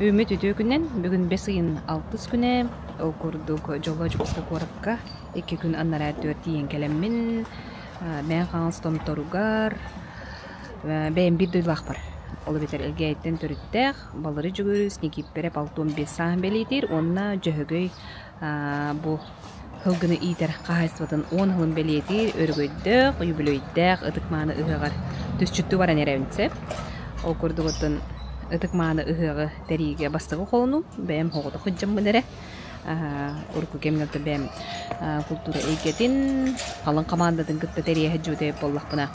Үүммүт үтүө күнүнэн бүгүн бэс ыйын алтыс күнэ, ол курдук Дьоллоох Дьокуускай куоракка икки күн анараа өттүгэр тиийэн кэлэммин, Мэҥэ Хаҥалас Томторугар бэйэм биир дойдулаахпар, ол эбэтэр Элгээйиттэн төрүттээх Балары Дьөгүөрүс Никииппэрэп 65 сааһын бэлиэтиир уонна Дьөһөгөй бу Һылгыны иитэр хаһаайыстыбатын уон сылын бэлиэтиир өрөгөйдөөх, үбүлүөйдээх ытык-мааны ыһыаҕар түсчүттүү баран эрэбин сөп. Ол курдук оттон ытык-мааны ыһыаҕы тэрийиигэ бастакы холонуу бэйэм соҕотох сылдьаммын эрэ урукку кэмҥэ оттон бэйэм култуура эйгэтин халыҥ хамаандатын кытта тэрийэ сылдьыбыт буоллахпына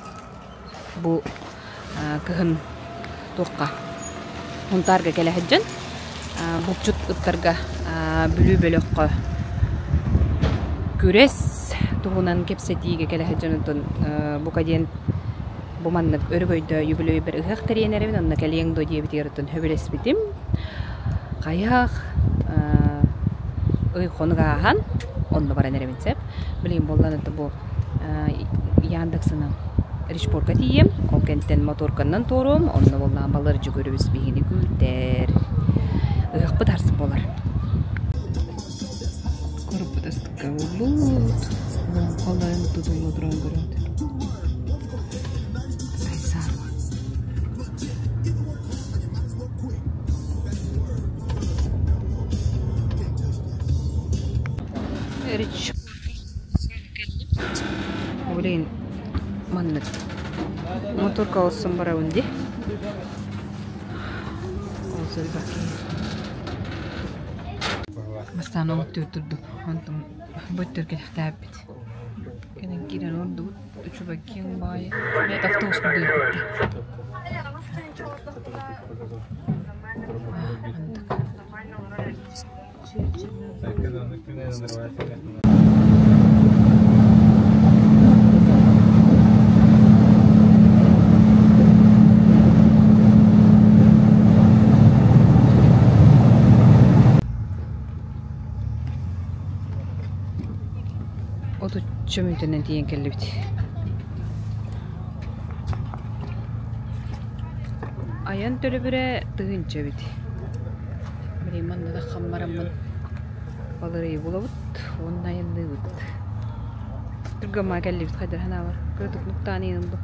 бу кыһын туохха Сунтаарга кэлэ сылдьан булчут ыттарга Бүлүү бөлөххө күрэс туһунан кэпсэтиигэ кэлэ сылдьан онтон бука диэн бу маннык өрөгөйдөө үбүлүөйбэр ыһыах тэрийэн эрэбин онно кэлиэҥ дуо диэбитигэр оттон сөбүлэспитим хайах ый хонук ааһан онно баран эрэбин сөп билигин буоллан это бу Яндексынан Речпорка тиийиэм, ол кэнниттэн моторканнан туоруом, онно буоллаҕына балырдьы көрүбүс биһини күүтэр. Ыһыахпыт харсык буолар. Корпут астыкка буолбут. Олоҥхолоон тутулла туран көрөт. Сайсаар. Рич Блин, маннык моторка олорсон барабын дии. Ол сырбакки. Бастаан оҕуттуур турдум. Онтум бөттөр кэлэхтээбит. Кэлэн киирэн ордубут. Үчүгэйкиэн баайы. Бэт автобус курдук эппитти. Отучча мүнүүтэнэн тиийэн кэллибит. Айан төлөбүрэ тыһыынча эбит. Билигин манна да хаммараммын балырыйы булабыт уонна айанныыбыт. Түргэммэ кэллибит хайдах санаабар. Кыратык нуктаан иһин бу.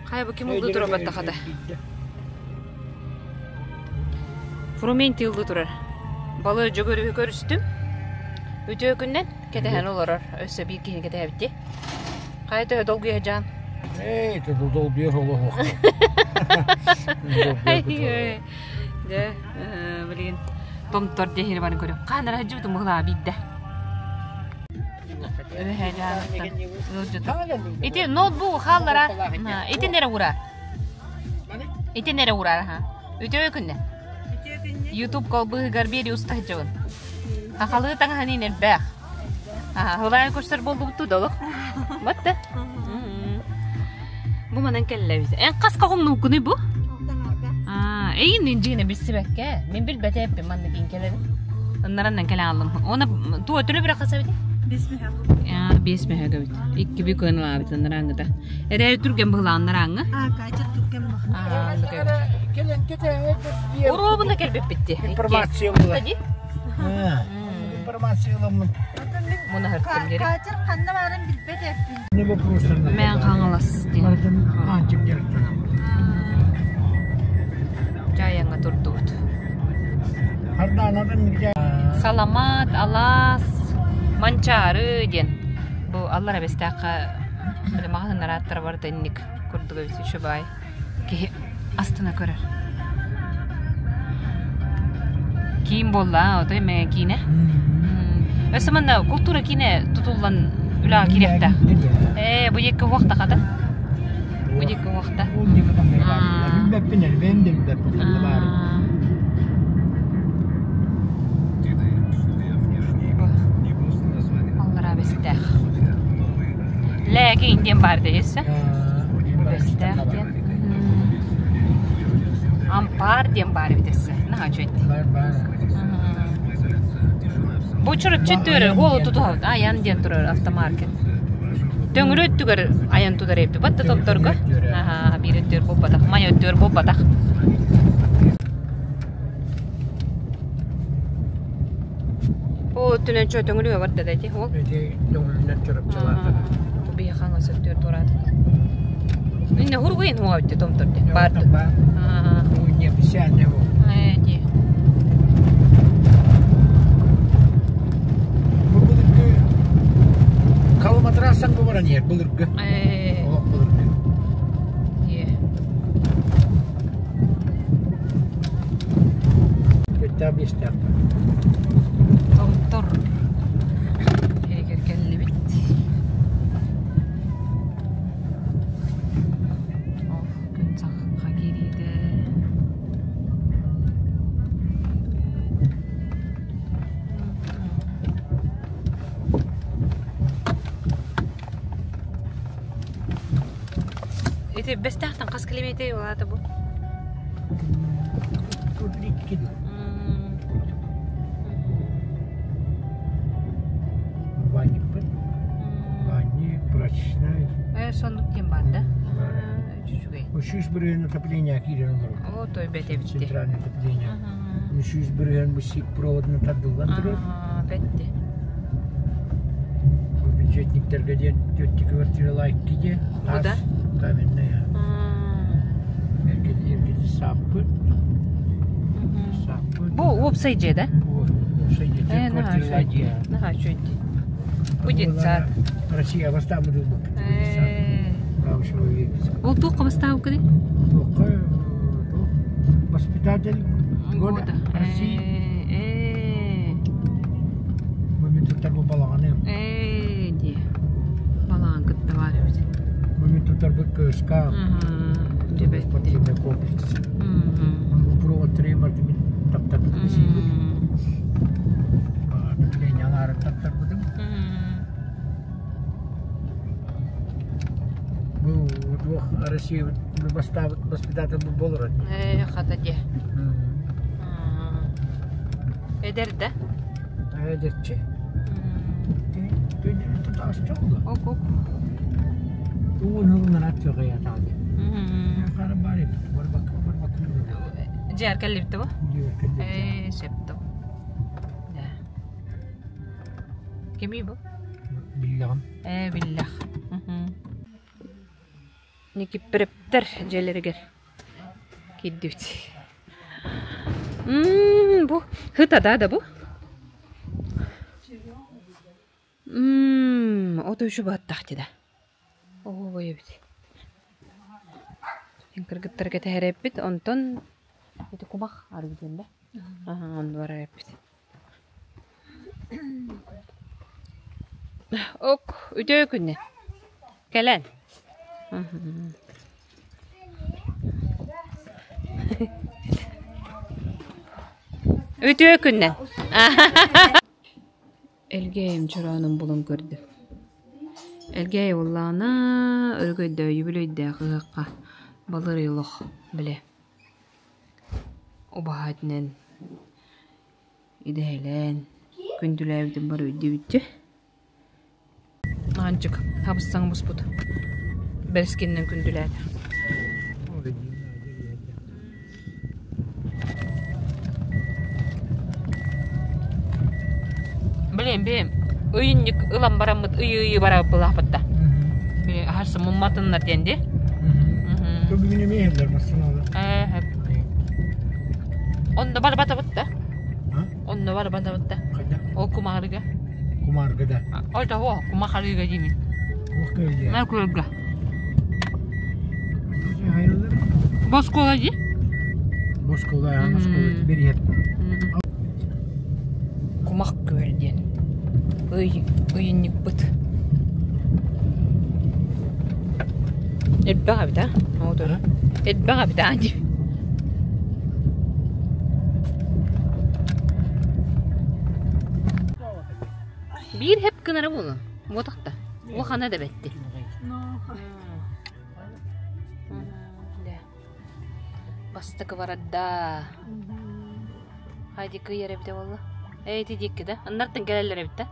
Хайа бу ким ыллыы турар баттахата? Фрументий ыллыы турар. Балыр дьөгүөрүһү көрүстүм. Үтүө күннэн кэтэһэн олорор. Өссө биир киһини кэтэһэбит дии. Хайа төһө долгуйа дьаан? Эй, это долбиер олоһуох. Дьэ, билигин томтор диэһири бары көрүм. Хаанара сылдьыбытым быһылаа биирдэ. Үһэ дьаанаттан ыалдьыта. Ити ноутбук хааллара. Итин эрэ уураар. Итин эрэ уураар аха. Үтүө күннэ. Ютуб колбыһыгар биэри уста сылдьабын. Хахалыы таҥаһын элбэх. Аһылаан көрсөр буолбуттуу да олох. Батта. Бу манан кэллэбит. Эн хас коҕумнууккунуй бу? Аа, эйин дьиҥинэ билсибэккэ. Мин билбэтэ эппин маннык иин кэлэбин. Ыннараннан кэлэ ааллым. Она туо төлө бирэ хас эбит? Бес мөһө. Аа, бес мөһө эбит. Икки би көн лаабит ыннараангыта. Эрэ түргэн быһылааннарааңҥа. Аа, кача түргэн быһылаан. Аа, Уруобуна кэлбиппитти. Информация була. Информация ыламмын. Мунаһыртым дири. Катер ханна баарын билбэт эппин. Не вопростарына. Мен Хаҥалас диэн. Барытын аанчык дьарыктанаммын. Дьайаҥҥа турдубут. Хардаанатын Саламаат, алаас, Манчаары диэн. Бу аллара бэстээххэ били маҕаһыыннар ааттара барыта инник курдук эбит үчүгэй. Киһи астына көрөр. Киин буолла, отой мэ киинэ. Өссө манна култуура киинэ тутуллан үлэҕэ киириэхтээх. Ээ, бу диэки уохта хата. Бу диэки уохта. Билбэппин элбээн да билбэппин ханна баарын. Аллараа бэстээх. Лээги диэн баар дээсэ. Бэстээх диэн. Ампаар диэн баар эбит өссө. Наһаа үчүгэй. Бу чурапчы өттүгэр уолу тутуһабыт. Айан диэн турар автомаркет. Төҥүрү өттүгэр айан тутар эбит. Батта топторго. Аха, биир өттүгэр буолбатах. Май өттүгэр буолбатах. өттүнэн чөө төҥүлүгэ барда да ити ол. Ити Төҥүлүнэн Чурапчылаата. Бу биһи хаҥас өттүгэр туораатыбыт. Инне хуругуйын хуга өттү томтор де. Баар. Баар. Не официальный ол. Ээ дии. Бу былыргы Калматрассан бу баран иһэр былыргы. Ээ. Олох былыргы. Дии. Төрттээх биэстээх. Томтор иһигэр кэллибит. Ол күн сахха киириитэ. Ити Бэстээхтэн хас километр улаата бу? Ванникпыт. Ванник, прачечная. Э, соннук диэн баар да? Үчүгэй. 300 отопление киирэн олорор. О, той бэтэбитти. Центральное отопление. 300 бу сик проводынан тардыллан турар. Бэтти. Бу бюджетниктерге диэн төрт квартиралаах икки Бу да? Каменная. Эргити эргити сааппыт. Сааппыт. Бу уопсай дьиэ да? Бу уопсай дьиэ. Э, Төрт квартиралаах дьиэ. Наһаа үчүгэй дии. Бу детсад. Россия бастаабыт ылбыппыт. Ол туох бастаабыккыный? Туохха туох воспитатель года России. Бу мин туттарбыт балаҕаным. Ээ дии. Балаҕан кытта баар эбит. Бу мин туттарбыт КСК. Спортивный комплекс. Бу проводтары барты мин таптарбытым сиибит. Отопление аҥаарын таптарбытым. Бу туох Россия бастаабыт воспитатель буолар. Ээ хата дии. Эдэр да? Эдэрчи. Ок-ок. Дьиэр кэллибит бу? Ээ, сөп Кимий бу? Биллэҕим. Ээ, биллэх. Никиппирэптэр дьиэлэригэр киирдибит. Бу хыта да бу? Ото үчү баттах да. Оо, эбит. Кыргыттар кэтэһэр эппит, онтон ити кумах арыы диэн да. Аха, онно барар эппит. Ок, үтүө күннэ. Кэлэн. Үтүө күннэ. Элгээйим чороонун булан көрдүм. Элгээйи буоллаҕына өрөгөйдөөх үбүлүөйдээх ыһыахха балыр олох били убаһа этинэн идэһэлээн күндүлээбитин бары өйдүүбүт Аанчык хабыс-саҥа буспут бэрискиннэн күндүлээтэ. Блин, бэйэм ыйынньык ылан бараммыт ыйы-ыйы барабылаахпыт да. Били аһарсы мумматыннар диэн дии. Бүгүн эмиэ иһэллэр массыыналар. Ээ, Онно барбатабыт да. Онно барбатабыт да. Хайда? Ол кумаарыга. Кумаарга да. Ол того кумахарыга диимин. Туох күөлгэ? Мэр күөлгэ. Хайалар? Боскуола дии. Боскуола, Москуола бириһэр. Кумах күөл диэн. Ый, ыйынньыкпыт. Элбэх эбит а? Оҕотор. Элбэх эбит а дии. Биир хэп гынара буолуо. Буотахта. Улахана да бэтти. Бастакы барарда. Хайди кыйар эбитэ буолла. Ээ ити диэкки да. Аннартан кэлэллэр эбит да.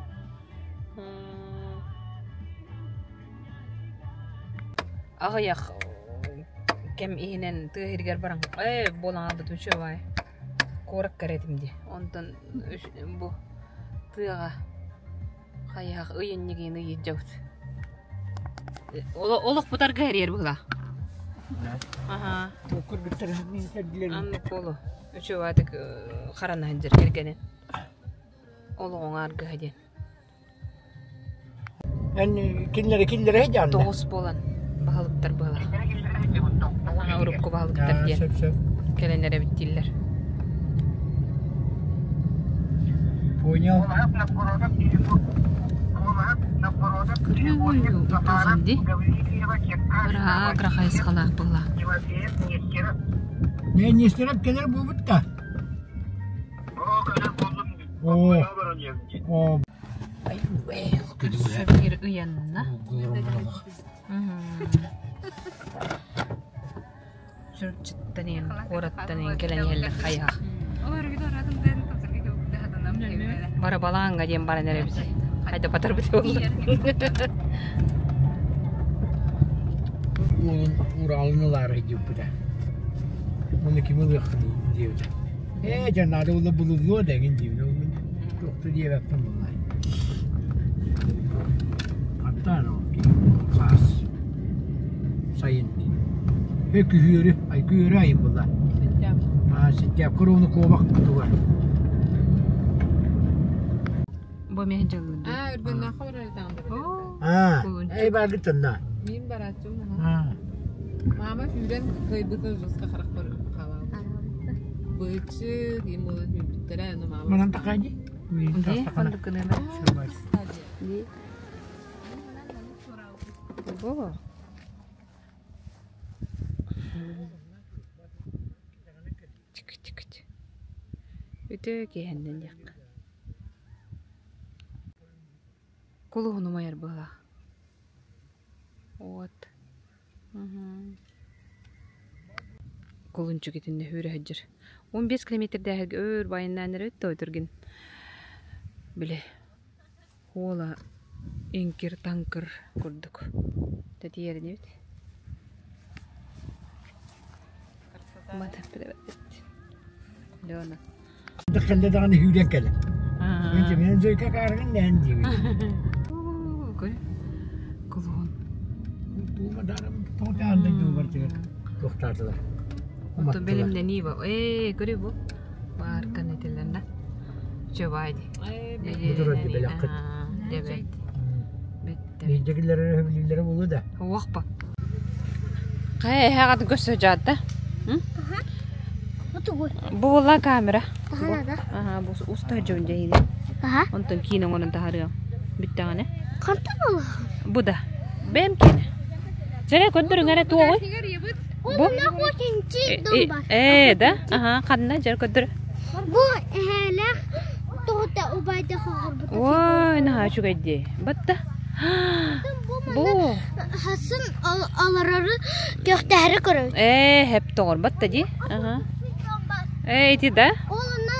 Аҕыйах кэм иһинэн тыа иһигэр баран ээ буолан хаалбытым үчүгэй куоракка эрэ этим дии. Онтон бу Тыаҕа хайыһах ый иннигин ый илдьэбит. Олохпут арга эрийэр быһыылаах. Аһаа. Аннык буолуо. Үчүгэйдик харана сылдьар кэргэнин. Олоҕуҥ аргыһа диэн. Эн кинилэри киллэрэ сылдьаҕын да? Тоҕус буолан баһылыктар быһыылаах. Урукку баһылыктар диэн Сөп сөп. кэлэн эрэбит дииллэр. Понял. Улахан дии. Ыраах хайысхалаах быһыылаах. Не, Нестеров кэлэр буолбут да? О, о. Сабир ыйанна. Чурчыттан иһэн, куораттан иһэн кэлэн иһэллэр хайаах. Барабалаанга диэн баран эрэбит. Хайда батарбыт буолла. Уолун Уралын ылаары диэбитэ. Оны ким ылыаххын диэбитэ. Ээ, дьэ, наада буолла булуллуо да эҥин диибин. Ол мин туох да диэбэппин буоллаай. Хаттаан ол саас сайын Э, күһүөрү, ай күһүөрү айын буолла. Аа, сентябрь куруну куобах тугар. Бу эмиэ дьыллы дуу? Аа, Үргүннээххэ барар этаҕын Аа, Кулунчук. эй бааргыттан да. Мин барааччым. Аа. Мама сүүрэн кыайбытын жестко харахпар хаалаабыт. Бычык, им буолан сүүрбүттэрэ, аны мама. Манан такади. Дии, ханнык гыныма? Дии. Бу. Чик-чик-чик. Үтүө киэһэннэн диэххэ. Кулуһун умайар быһыылаах. Уот. Кулунчук итиннэ сүүрэ сылдьар. 15 километрдээһэргэ өөр байаннаан эрэ өттө түргэн. Били уола иҥкир-таҥкыр курдук тэтийэр инибит. Лена. Кэллэ даҕаны сүүрэн кэлэр. Мен Зойка каарыгын нэһэн диибин. Кулуһун. Туохтаатылар. Оттон бэлэмнэнии ба. Ээ, көрү бу. Бааркан этилэр Чөбай ди. Бу бэлэххит. Дебет. Бетте. Биирдэгилэр өһөбүлүүлэрэ буолуо да. Уохпа. Хайа эһэҕэ көрсө дьаатта. Була камера. Аха, бу уста дьон дьэһини. Онтон киин оҥорон таһарыам. Бүттэҕинэ. Хантан була? Бу да. Бэм киинэ. Сэрэ көрдөрүҥ эрэ туоҕуй. Бу? Ээ, да? Аха, ханна дьэр көрдөр. Бу эһээлээх тоҕута убайда хоҕорбута. Ой, наһаа үчүгэй дии. Батта. Бу. Хасын аларары көхтөһөрү көрөбүт. Ээ, хэп тоҕор батта дии. Аха. Ээ, ити да? Ол онно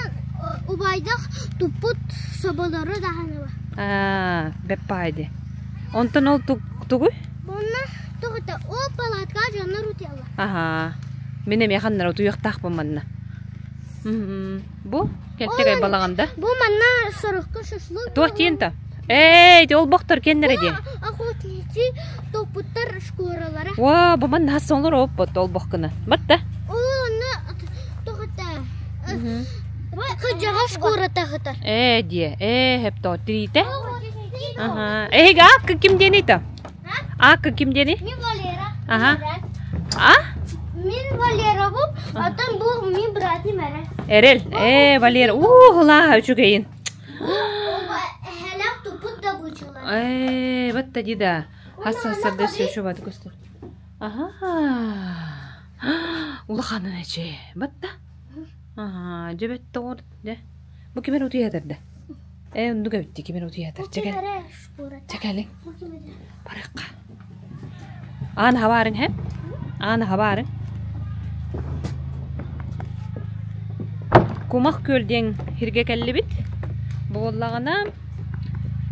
убайдах туппут соболору даһаныба. Аа, бэппаай ди. Онтон ол тугуй? Онно тоҕута ол палатка дьоннор утуйаллар. Аһаа. Мин эмиэ ханнара утуйуохтаахпын манна. Бу кэлтэгэй балаҕанда. Бу манна сорохко шашлык. Туох диэн та? Эй, ити олбохтор кеннере диэн. Охотничий топпуттар шкуралара. Уа, бу манна хассоҥлор оппот олбох гына. Батта. Ол онно тоҕута кыдьаҕа шкурата хытар. Ээ диэ, ээ хепто тириитэ. Аха. Эһиги аакка ким диэний то? Аакка ким диэний? Мин Валера. Аха. А? Мин Валерабын, оттон бу мин братым Эрэл. Эрэл. Ээ, Валера. Уу, хылааһа үчүгэйин. Эһэлээх туппут да бучулар. Ээ, батта ди да. Хасса хасса дөссө шубат көстөр. Аха. Улаханын эчи. Батта. Аха, дьэбэт тоҕор дэ. Бу кимэр утуйатар да? Ээ, оннук эбитти кимэр утуйатар. Чэкэл. Чэкэлиҥ. Барыахха. Аан хабаарыҥ һэ? Аан хабаарыҥ. Кумах күөл диэн сиргэ кэллибит. Буоллаҕына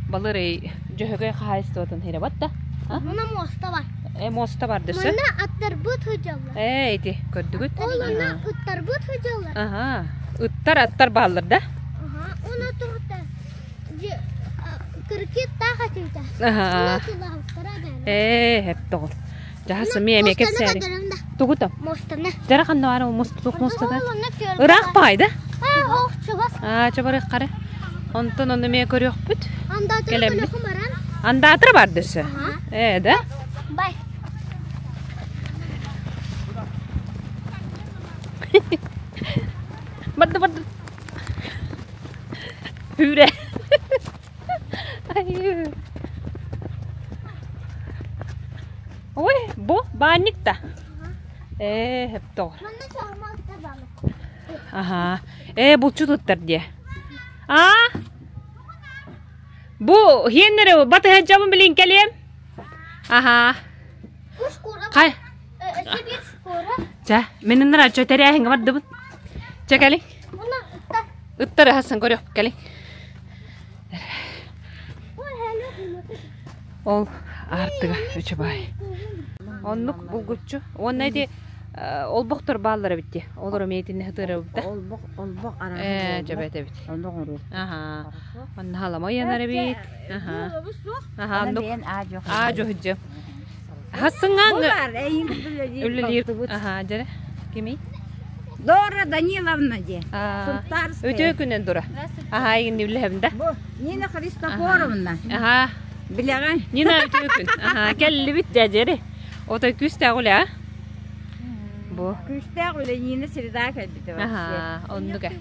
балырый Дьөһөгөй хаһаайыстыбатын сирэ батта. Мына муоста бар. Э, муоста бар дөссө. Манна аттарбыт сылдьаллар. Ээ, ити көрдүгүт? Ол онно ыттарбыт сылдьаллар. Аха. Ыттар аттар бааллар да? Аха. Оны турута. Аха. Ээ, хептоҕор. Дьаһа сымыйа эмиэ кэпсээри. Тугута? Дьара ханна баар ол мостук мостата? Ыраах баайда. Аа, чабарых қары. Онтон ону эмиэ көрүөхпүт. Кэлэммит. Андаатыра бар дөссө. Ээ, да? Бай. Барды барды. Хүрэ. Айыы. Ой, бу баанньык да. Ээ, хептоҕор. Аха. Ээ, булчут ыттар диэ. Аа? Бу хиэннэри батыһа дьабын билин кэлиэм. Аха. Хай. Чэ, мин ыннара чө тэрээһиҥҥэ бардыбын. Чэ кэлиҥ. Ыттары хассан көрүөх кэлиҥ. Ол аартыга үчүгэй. Оннук булгуччу. Уонна ити олбохтор бааллар эбит дии. Олор эмиэ итиннэ сытыарабыт да. Олбох, олбох Ээ, арааһа дьэбэт эбит. Оннук оҥоруох. Аха. Манна халама ыйанар эбит. Аха. Аха, оннук. Аа, дьоһуджу. Хассыҥҥаҥ үлэлиир. Аха, дьэрэ. Кимий? Дора Даниловна де. Сунтарская. Үтүө күнүн дура. Аха, игин үлэһэбин да. Бу Нина Христофоровна. Аха. Билэҕин? Нина үтүө күн. Аха, кэллибит дьэ Отой күүстээх үлэ, а? Бу. Күүстээх үлэ Нина среда кэлбитэ Аха, оннук э.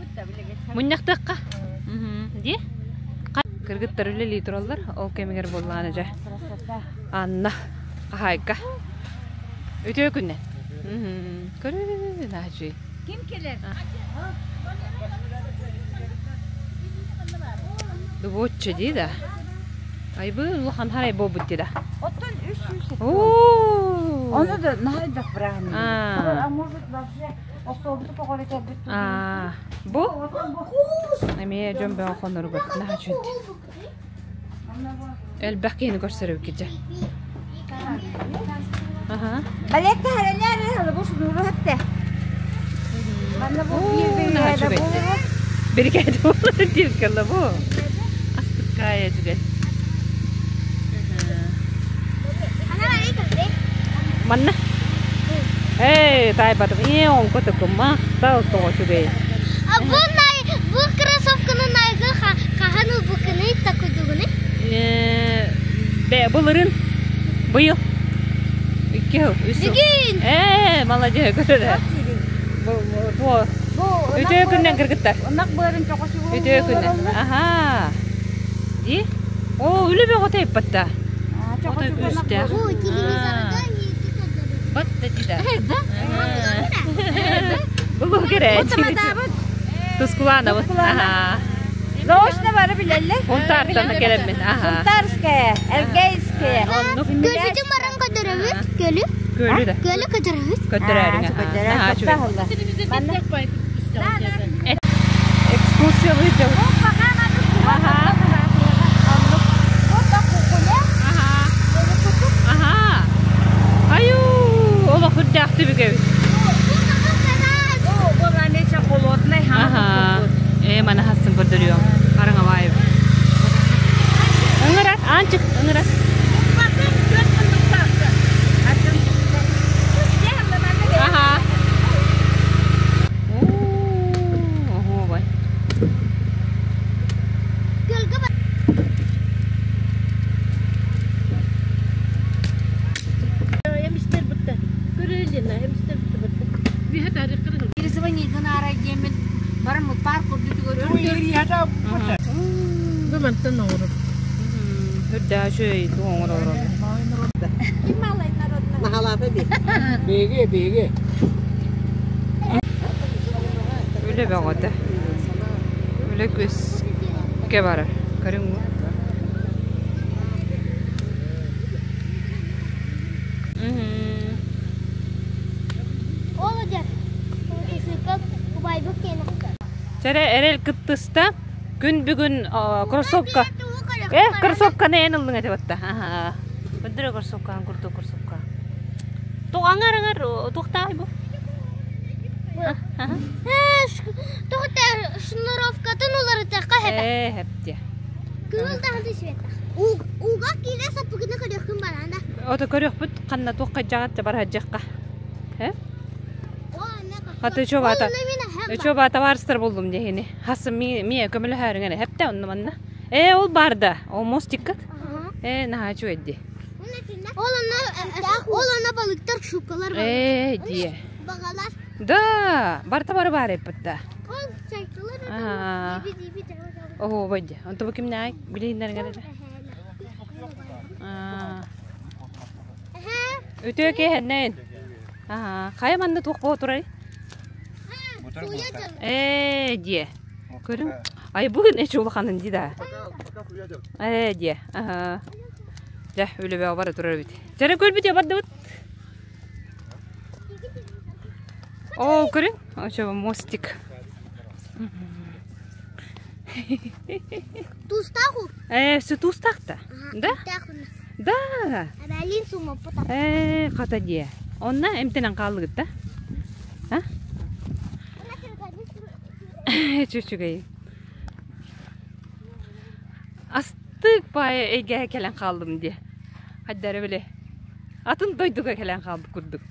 Мунньахтыахха. Дии? Кыргыттар үлэлии тураллар. Ол кэмигэр буоллаҕына дьэ. Анна, хаһаайка. Үтүө күннэн. Көрүү, наачүй. Ким келер? Дубуоччу дии да. Айбы улахан харай буолбут дии да. Оттон 300. Оо. Ону да наһаа элбэх бырааһынньык. Аа. А может вообще особо поҕоро кэлбит Аа. Бу эмиэ дьон бөҕө хоноругар наһаа үчүгэй. Элбэх киһини көрсөр эбиккит дьэ. Аха. Балетта харанаар бу шнуру хатта. Манна бу Оо, наһаа үчүгэй. Бирикээти буолар диир кэллэ бу. Астыккаайа үчүгэй. Манна. Эй, таайбатым. Ээ, оҥко тыкыммах, тал тоҕо үчүгэй. А бу най бу кроссовканы найгы хаһан ылбыккыный такуйдугуный? Ээ, бэ былырын быйыл. Икки жыл, үс жыл. Бүгүн. Ээ, молодец, көрөр. Бу бу Үтүө күннэн кыргыттар. Ынах быарын чоҕосугу Үтүө күннэн. Аха. Ди? О, үлэ бөҕө тайппатта. Отой күүстээх. Бу телевизорга Батта дида. Булу кере. Тускулана. Аха. Заочно бары билэллэр. Унтаартан келеммин. Аха. Сунтарская, Элгейская. Оннук. Көлүтүн баран көтөрөбүт. Көлү. Көлү да. Көлү көтөрөбүт. Көтөрөөрүҥ. Аха, үчүгэй. Экскурсиялыы дьыл. Аха. Аха. Аха. Аю, олох үрдээх түбүк эбит. Аха. Ээ, маны хассын көрдөрүөм. Хараҥабаайып. Ыҥырат, Аанчык, ыҥырат. Аха. Оо, оһуобай. Көлгө Үрдээх үчүгэй туох оҥороллор. Биһиги, биһиги. Үлэ бөҕөтө. Үлэ күөскэ барар. Көрүҥ бу. Ол дьэ. Убайбыт киэнэ. Чэрэ эрэл кыттыста. Күн бүгүн кроссовка. Э, кроссовканы эн ыллыҥ этэ батта. Аха. Өндөрө кроссовкаан курдук кроссовка. Туох аңар аңар туохтаай бу? Тоҕо шнуровкатын уларытыахха хэпэ. Ээ, хэптиэ. Ото көрүөхпүт ханна туохха дьаҕат бараһадьахха. Э? Хаты чобата. Чоба товарыстар болдум дехини. Хасы ми ми көмөлөһөрүҥ эрэ хепте онно манна. Э ол барда. Ол мостиккат. Э наһаа үчүгэйди. Ол ана ол ана балыктар шукалар бар. Э дие. Бағалар. Да, барта бары бар эппитта. Ол чайкалар. Аа. Оо байды. Онто бу кимнээй? Билиһиннэрин эрэ. Аа. Үтүө киэһэннээн. Аа, хайа манна туох буола турарый? Ээ, диэ. Көрүҥ. Ай, бүгүн эч улаханын дии да. Ээ, диэ. Аха. Дьэ, үлэбэ бара турар эбит. Чэрэ көрбүт я бардыбыт. Оо, көрүҥ. Очо мостик. Тустаху. Ээ, все тустахта. Да? Да. Абалин сумаппыта. Ээ, хата диэ. Онно эмтэнэн хааллыгыт да? А? Үчүгэй. Астык баайы эйгэһэ кэлэн хааллым диэ. Хайдары били. Атын дойдуга кэлэн хаалбыт курдук.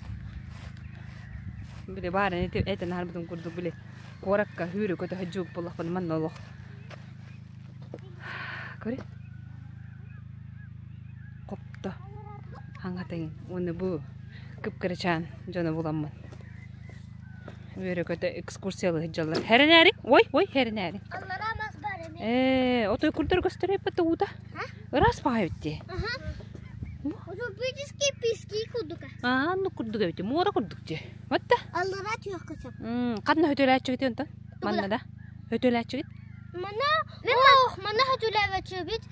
Били баарын этэн аһарбытым курдук били куоракка хүүрү көтө сылдьыбыт буоллахпына манна олох. Көрү. Хопто. Хаҥатыҥ уонна бу кып-кырачаан дьону буламмын. Үөрэ-көтө экскурсиялыы сылдьаллар. Хэрэнээри, ой, ой, хэрэнээри. Аллара мас бар эми. Ээ, отой курдар көстөр эппит уута. Ыраас баҕайы эбит дии. Тропический пески курдука. Аа, оннук курдук эбит дии, муора курдук дии. Вот да. Аллара түөхкө сөп. Ханна хөтөлөөччүгүт онтон? Манна да? Хөтөлөөччүгүт? Мана, ох, мана хөтөлөөччүгүт.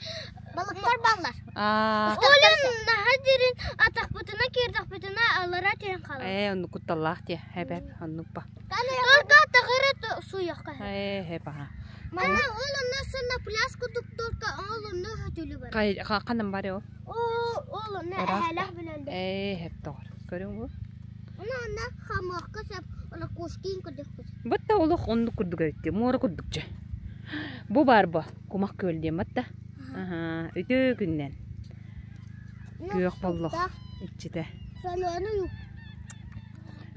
Балыктар баллар. Аа. Олен наһа дирин атахпытына киирдахпытына аллара түһэн хаалар. Ээ, оннук кутталлаах дии. Хэп-хэп, оннук ба. Только атаҕыра суйахха. Ээ, хэп аха. Мана ол онно сынна пляж курдук только ол онно хөтөлү бар. Ханан бар ол? Ол онно эһэлэх билэллэр. Ээ, хэп тоҕор. Көрүҥ бу. Оны онно хамыахха сөп, оны кускин курдукпут. Бытта олох оннук курдук эбит муора курдукча. Бу бар бу, кумах күөл диэн батта. Аха, үтүө күннэн. Күөх боллох иччитэ.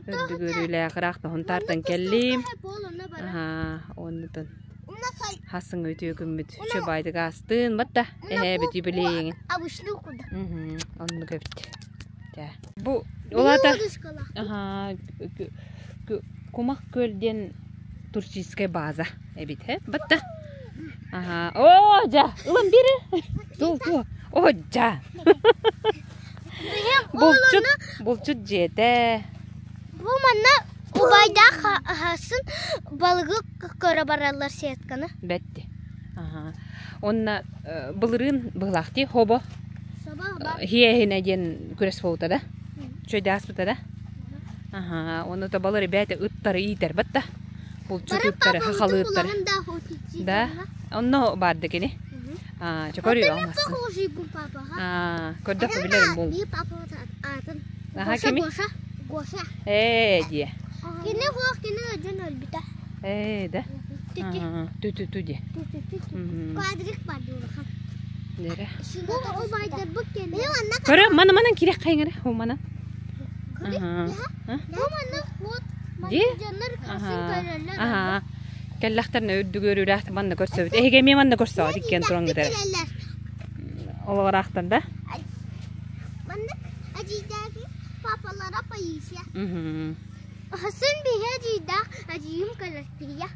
Үрдүгүрүүлээх ыраах тоһун тартан кэллим. Аха, оннутун. Хасың үтүө күммүт чөбайдык астын батта. Эһээбит юбилейиҥин. Обычный курдук. Оннук эбит. Бу улаата Аха, Кумах күөл диэн туристическай база эбит, э? Батта. Аха. Оо, дьа, ылан биэрэ. Тул, тул. Оо, дьа. Булчут, булчут дьиэтэ. Бу манна убайдаах аһасын балыгы көрө бараллар сетканы. Бэтти. Аха. Онна былырыын быһылаахтыы хобо хиэһинэ диэн күрэс буолбута да? Чөйдө да? Аха, оны да балар ребята ыттары иитэр батта. Булчут ыттары, хахалы ыттары. Да, онно барды кини. А, чокорю алмасын. А, көрдөх билерим бул. Аха, кими? Гоша. Гоша. Ээ, дие. Кини хуох кини өдөн өлбүтэ. Ээ, да. Ту-ту-ту дие. Квадрик бар дурахан. Дere. Бу убайдар бу кени. Көрө, мана манан кирек хайыңары, ху мана. Бу манна вот Дии? дьоннор хасын көрөллөр. Аха. Кэллэхтэринэ үрдүгүөрүүлээх манна көрсөбүт. Эһиги эмиэ манна көрсөҕүт иккиэн туран гытары. Кэлэллэр. Олоҕураахтан да? Маннык ажийдааги папалара Паисия. Мгм. Хасын биһи ажийдаах ажийым кэлэртийэ.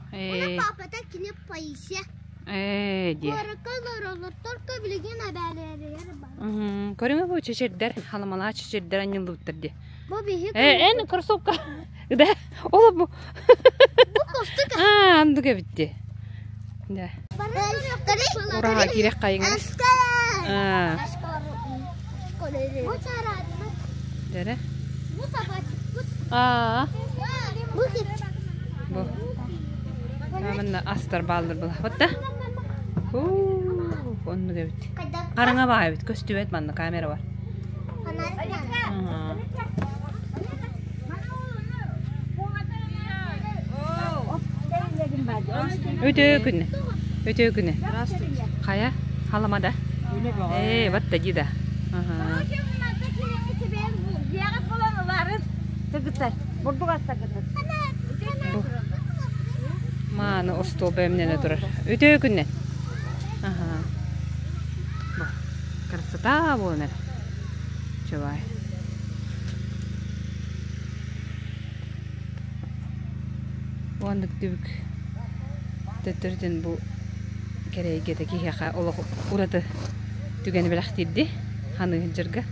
Уна Ээ, папата кини Паисия. ээ диэ. Куоракка олороллор только билигин эбээлэригэр бар. Мгм. Көрүҥэ бу чэчирдэр, халамалаа чэчирдэр анньыллыбыттар диэ. Бу биһи Ээ, эн кроссовка. Да, ол бу. Бу костук. Аа, андык эбит дии. Да. Ураһа киирэх хайыҥар. Аа. Бу чараатына. Дэрэ. Бу собачкабыт. Аа. Бу хит. Бу. Манна астар бааллар была. да? Оннук эбит. Хараҥа баа эбит, көстүбэт манна камера бар. Өтө күнэ. Өтө күнэ. Хайа, халамада. Ээ, батта дида. Аха. Кыргыттар, бурдук астаргытын. Бу мааны остуол бэлэмнэнэ турар. Үтүө күннэн. Аха. Бу красота буолан эрэ. Чубай. Уоннык түбүк төттөрүтүн бу кэрэйгэтэ киһиэхэ олох ураты түгэни бэлэхтиирди ханыы сылдьарга.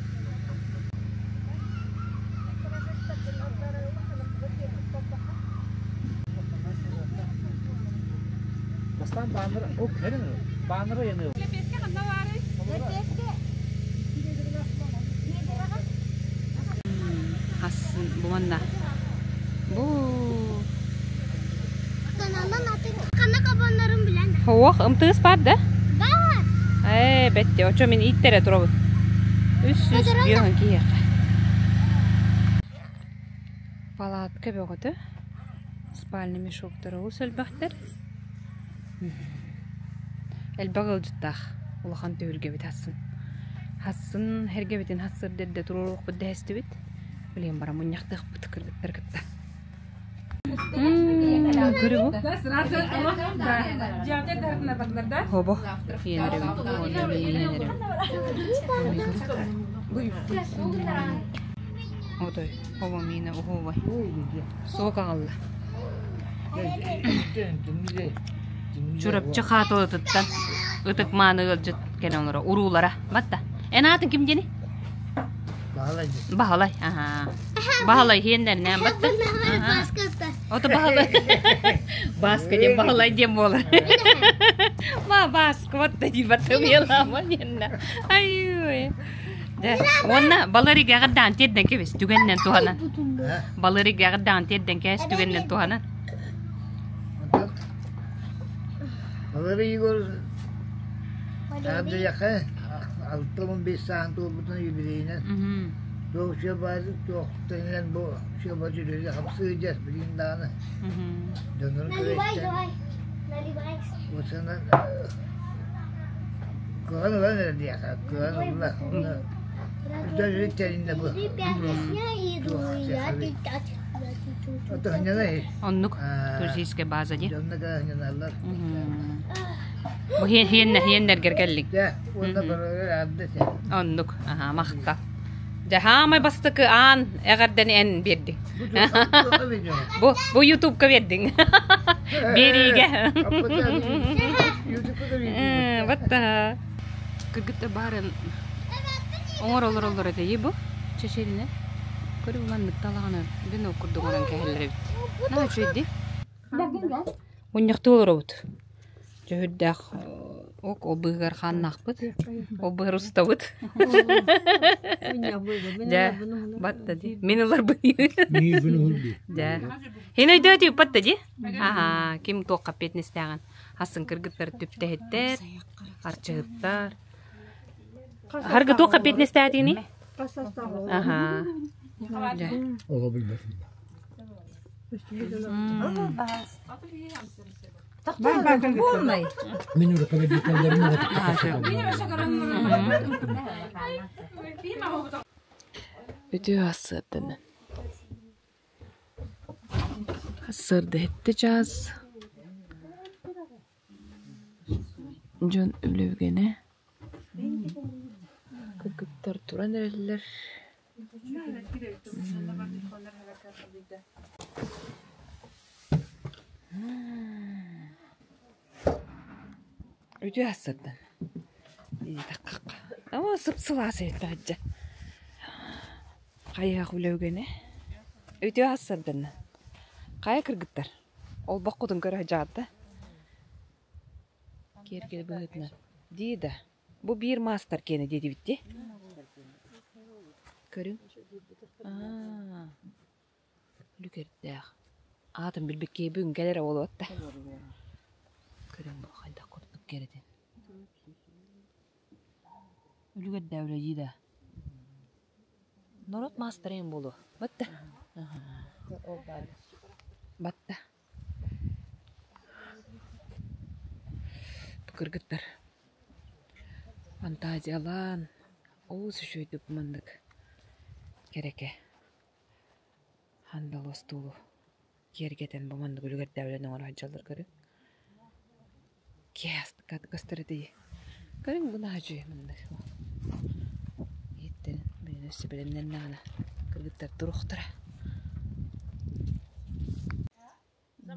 Бастаан бааннара, ол кэлин бааннара яны. Хассын бу манна. Бу Ханна кабаннарын билэн. Хоох, ымтыыс бар да? Бар. Ээ, бэтте, очо мин ииттере турабын. Үс үс биэһин киһиэхэ. Палатка бөҕөтө. Спальный мешоктар олус элбэхтэр. Элбэх ыалдьыттаах улахан түһүлгэбит хассын. Хассын эргэбитин хассыр дэрдэ туруоруохпут дэһэстибит. Билигин баран мунньахтыахпыт кыргыттар кытта. Көрү бу. Хобо. Иэнэребин. Уонна иэнэребин. Отой. Хобо миинэ уһуубай. Суок аҕалла. Чурапчы хаатылытыттан ытык мааны ыалдьыт кэлэн олоро уруулара батта эн аатын ким диэни Баһылай. Баһылай аhaa Баһылай иһиэннэринээн батта Ото Баһылай Бааска диэн Баһылай диэн буолар Ма Бааска батта дии батта уйалаама диэннэ Айыы Дэ уонна баларыга даан тиэрдэн кэбис түгэннэн туһанан баларыга даан тиэрдэн кээс түгэннэн туһанан Валерий Егор Ардыйаха 65 сааһын туолбутун юбилейынан туох үчүгэй баайдык туох тэҥинэн бу үчүгэй баайдык үлэлии хамсыы дьэ билигин даҕаны дьоннорун көрө-истэн уонна кыһан ылан эрэ диэхэ кыһан ылла онно үрдэ тэриннэ бу Оннук туристическая база дии. Дьонно кыһынньаналлар. Бу хиэннэргэр кэллик. Дьэ, уонна барыгар аадда сен. Оннук, аха, махта. Дьэ, хаамай бастакы аан эҕэрдэни эн биэрдиҥ. Бу бу Ютубка биэрдиҥ. Биэриигэ. Батта. Кыргыттар баарын оҥороллор оллор этэ бу чэчиринэ. Көрү маннык талаҕына венок курдук оҥорон кэһэллэр эбит. Наһаа үчүгэй дии. Мунньахтыы олоробут. Дьөһүрдээх ок ол быыһыгар хааннаахпыт. Ол быыһыгар устабыт. Дьэ, батта дии. Мин ыларбын. Дьэ. Һин өйдөөтү батта дии. Аха, ким туохха эппиэтинэстээҕин. Асын кыргыттар түптэһиттэр, арчыһыттар. Харгы туохха эппиэтинэстээтигиний? Аха. Дьэ. Оҕо билбэтин. Мин руководителлэрим Үтүө ассыарданан. Сарсыарда сэттэ чаас дьон үлэ үгэнэ кыргыттар туран эрэллэр Үтүө сарсыардан Оо сып-сылаас эбит таһырдьа Хайыһах үлэ үгэнэ. Үтүө ас сарданна. Хайа кыргыттар? Олбоххутун көрө сылдьаҕыт да? Киэргэл быһыытынан. Дии да. Бу биир маастар киэнэ диэтибит дии. Көрүҥ. Аа. Үлүгэрдээх. Аатын билбиккэ бүгүн кэлэрэ буолуо да. Көрүҥ бу хайдах курдук кэрэтин. Үлүгэрдээх үлэ дии да. Норуот маастара эҥин буолуо. Батта. Батта. Бу кыргыттар фантазиялаан олус үчүгэйдик маннык кэрэкэ. Хандал остуолу киэргэтэн бу маннык үлүгэрдээбилэн оҥоро сылдьаллар көрүҥ. Киэһэ көстөр этий. Көрүҥ бу наһаа үчүгэй маннык. Иһиттэн билин өссө бэлэмнэннэҕинэ кыргыттар туруохтара.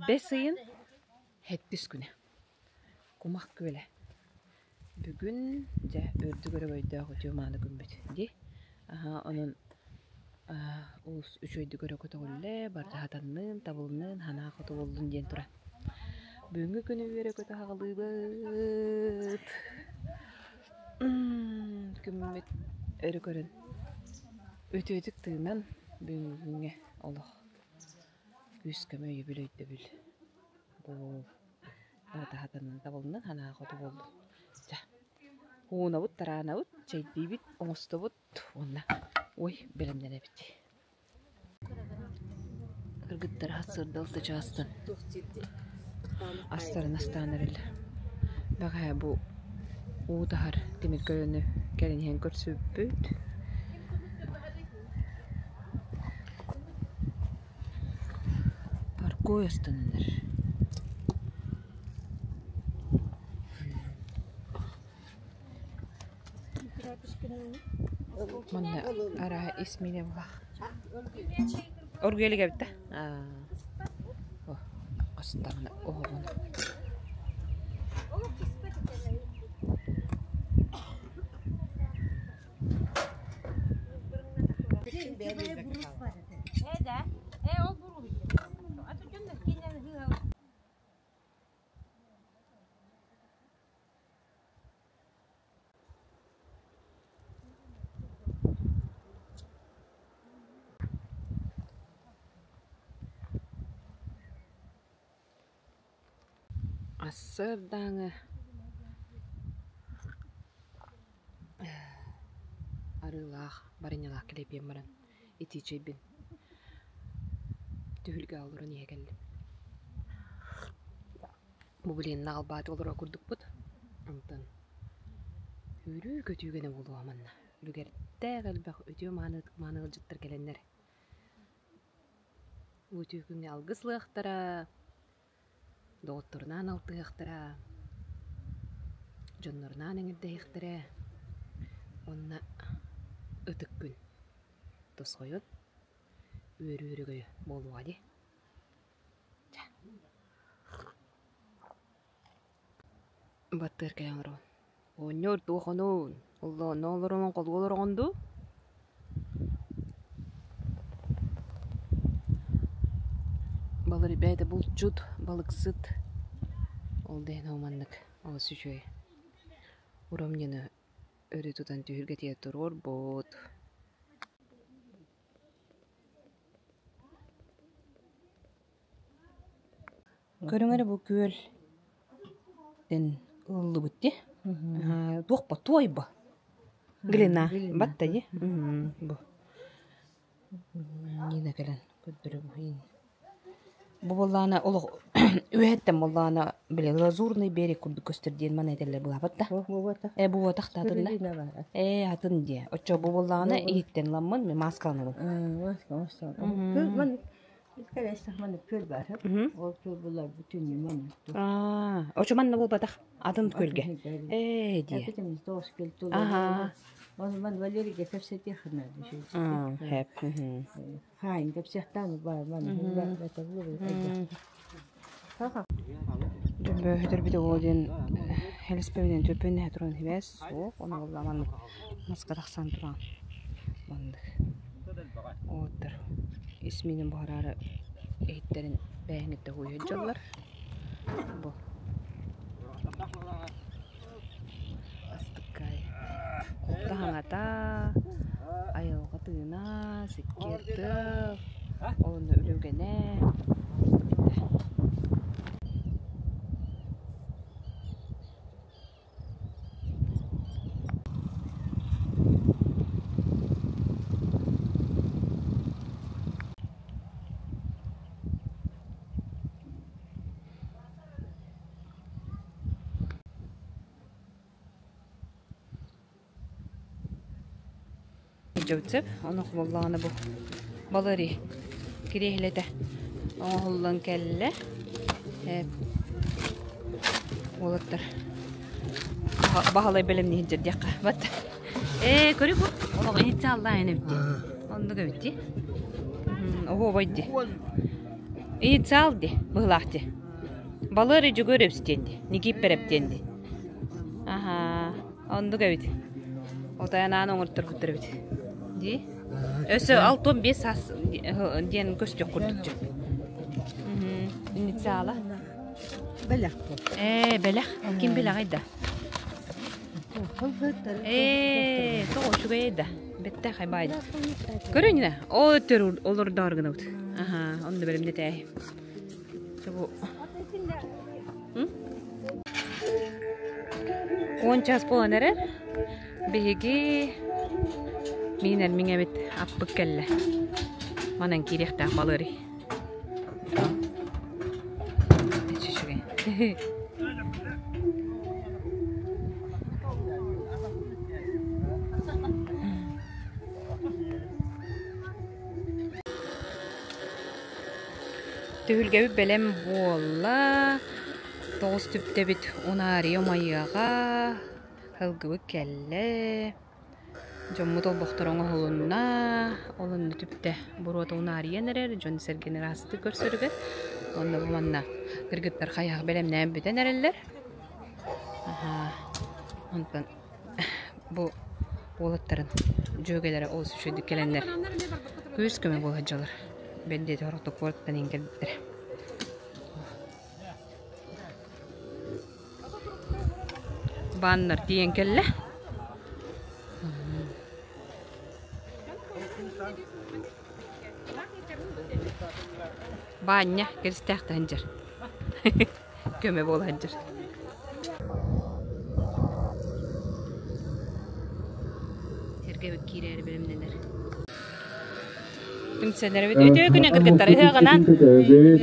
Бэс ыйын сэттис күнэ. Кумах күөлэ. Бүгүн дьэ үрдүк өрөгөйдөөх үтүө мааны күммүт дии. Аһаа онон олус үчүгэйдик өрө көтөҕүллэ, барыта сатаннын, табылыннын, санаа хоту буоллун диэн туран. Бүгүҥҥү күнү үөрэ-көтө саҕалыыбыт. Күммүт өрө көрөн, үтүөтүк тыынан бүгүҥҥү күҥҥэ олох күүс-көмө өйөбүл өйдөбүл буол. Барыта сатаннын, табылыннын, санаа хоту буоллун. Чэ, уунабыт, тараанабыт, чэйдиибит, оҥостобут уонна ой бэлэмнэнэбит. Кыргыттар сарсыарда алта чаастан астарын астаан эрэллэр. Бэҕэһээ бу уу таһар тимир көлөнү кэлин иһэн көрсүбүппүт. Паркой астананар. Манна арааһа ис миинэ булах. Оргуйа илик эбит да? Аа. Астаҕына оһоҕун. Ассыардааҥы арыылаах барынньалаах килэпиэн баран итии чэйбин түһүлгэ олорон иһэ кэллим. Бу билигин наҕылбааты олорор курдукпут. Онтон үөрүү-көтүү гына буолуо манна. Үлүгэрдээх элбэх үтүө мааны мааны ыалдьыттар кэлэннэр бу үтүө күҥҥэ алгыс ылыахтара, доҕотторунаан алтыһыахтара, дьоннорунаан эҥэрдэһиэхтэрэ уонна ытык күн тосхойон үөрүү өрөгөйө буолуоҕа дии. Чэ. Баттыар кэлэн олоробун. Оҕонньор туох онуун? Оллоонно олороҥун холуо олороҕун дуу? Балыр бэйэтэ булчут, балыксыт. Ол да иһин маннык олус үчүгэй. Урамньыны өрө тутан түһүлгэтигэр туруорбут. Көрүҥ эрэ бу күөл дэн ыллыбыт дии. Туох бо туой бо. Глина батта дии. Бу. Нина кэлэн көрдөрө бу буоллаҕына олох үөһэттэн буоллаҕына били лазурный берег курдук көстөр диэн маны этэллэр былаабат да. Э бу буотах да атын да. Э атын диэ. Оччо бу буоллаҕына иһиттэн ламмын мен маскаланабын. Маска Кэлэстэхманы күөл баар. Ол күөл булар бүтүннүү маннык. Аа, очо манна буолбатах. Атын күөлгэ. Ээ диэ. Эпитим тоос күөл Аха. Оны ман Валерийге кэпсэтиэххин Аа, хэп. Хаайын кэпсиэхтааны баар ман Дьөббөһүтэрбит оҕо диэн хэлиспэбинэн төппөннөһө туран хибээс суох, ону буолла маннык маска тахсан туран маннык уоттар ис миинин буһараары иһиттэрин бээһиҥиттэ һууйа сылдьаллар. Бу астыккай куттаһаҥата айылҕа тыына сиккиэр тыал уонна үлэ үгэнэ Дьөбүтсэп, онох буоллаҕына бу Валерий. Кириэһилэтэ оҥоһуллан кэллэ. Уолаттар баһылай бэлэмниһин дьэрдиэххэ. Бат. Ээ, көрү бу. Олох инициаллаан эбит. Оннук эбит дии. Оһуобай дии. Инициал дии, быһылаах дии. Балыар Дьөгүөр эбистиэн дии. Никииппэрэп диэн дии. Аха, оннук эбит. Отайанаан оҥорторбуттар эбит. Дии. Өссө 65 саас диэн көстүөх курдук дьэ. Инициала. Бэлэх бу. Ээ, бэлэх. Ким бэлэҕий да? Ээ, тоҕо үчүгэй да. Бэттээх баай. Көрүннэ, ол өттөр олордоор гынабыт. Аха, онно бэлэмнэтээһи. Бу 10 час буолан эрэр. Биһиги миинэр миҥэбит аппыт кэллэ. Манан киириэхтээх балыырый. Үчүгэй. Түһүлгэбит бэлэм буолла. Тоҕус түптэбит унаарыйа умайыаҕа. Һылгыбыт кэллэ. Дьоммут олбохторо оҥоһулунна. Ол онно түптэ буруота унаарыйан эрэр, дьон-сэргэни ыраастык көрсөрүгэр. Уонна бу манна кыргыттар хайаах бэлэмнээн бүтэн эрэллэр. Аһаа. Онтон бу уолаттарын дьүөгэлэрэ олус үчүгэйдик кэлэннэр күүс-көмө буола сылдьаллар. Бэл диэтэх орто куораттан иһин кэлбиттэрэ. Баннер тиийэн кэллэ. Баанньа киристээх таһындьар. Көмө буола сылдьар. Сэргэбит киирээри бэлэмнэнэр. Түмсэнэрэбит. Үтүө күнү кыргыттар ыһыаҕынан.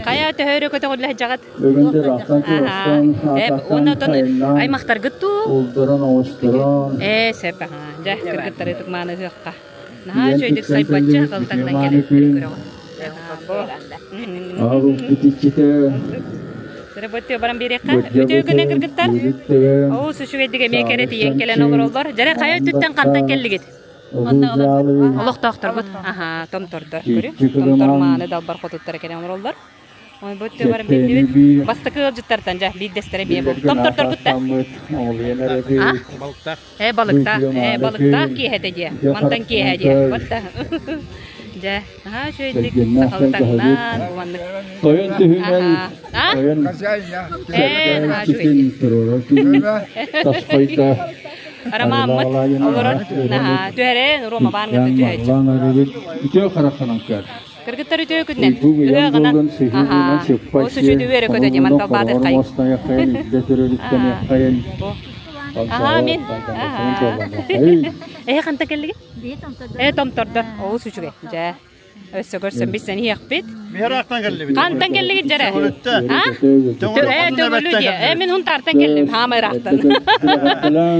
Хайа төһө өрө көтөҕүллэ сылдьаҕыт? Аһаа. Уонна отон аймахтаргыт дуу? Ээ, сөп аһаа. Дьэ, кыргыттары ытык-мааны ыһыахха. Наһаа үчүгэйдик сайбаччы халтаҥнан кэлэн көрөҕүн. Сырыбыттыы баран биэриэххэ. Үтүө күнү кыргыттар. Олус үчүгэйдик эмиэ кэрэ тиийэн кэлэн олороллор. Дьэрэ хайа өттүттэн хантан кэллигит? Олохтоохторгут. Аха, томтордор. Көрү. Томтор мааны далбар хотуттара кэлэн олороллор. Ой, бу өттү баран биллибит. Бастакы ыалдьыттартан дьэ биирдэстэрэ эмиэ бу. Томтордоргут да? А? Балыктаах. Э, балыктаах. Э, балыктаах киэһэтэ диэ. Мантан киэһэ диэ. Вот да. Дьэ, наһаа үчүгэйдик сахалы таҥнан, маннык. Тойон түһүнэн, тойон Э, наһаа үчүгэйдик. тасхойда Ромаммыт олорор наһаа түһэрэн, Рома баан гына түһээччи. Үтүө харахханан көр. Кыргыттар үтүө күннэн. Ыһыаҕынан. Аһаа. Ол сүчүдү үөрэ көтө дии мантал баатыр хай. Аһаа мин. Аһаа. Эһи ханта кэллигит? Э томтордор. Олус үчүгэй. Дьэ. Өссө көрсөн билсэн иһиэхпит. Миһараахтан кэллибит. Хантан кэллигит дьэрэ? А? Э, Төҥүлү дии. Э, мин Хунтаартан кэллим. Хаамай ыраахтан.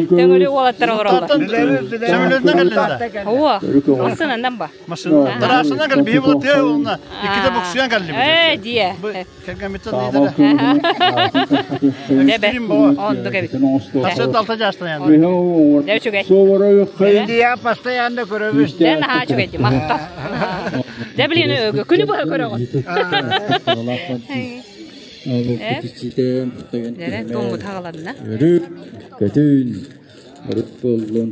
Төҥүлү уолаттар олороллор. Сөмөлүөтүнэн кэллин да? Оо, массыынанан ба? Массыына. Трассанан кэл, биһи була тыа уолуна иккитэ буксуйан кэллибит. Ээ, дии. Бу кэргэммиттэн ыйдара. Дебе. Оннук эбит. Тахсыт алта жаастан яны. Дэ үчүгэй. Индия постоянно көрөбүт. Дэ наһаа үчүгэй дии, махтал. Дэ блин, күнү быһа көрөҕүн. Дэрэ, туоммут хаҕаланна. Көтүн, өрүт буоллун.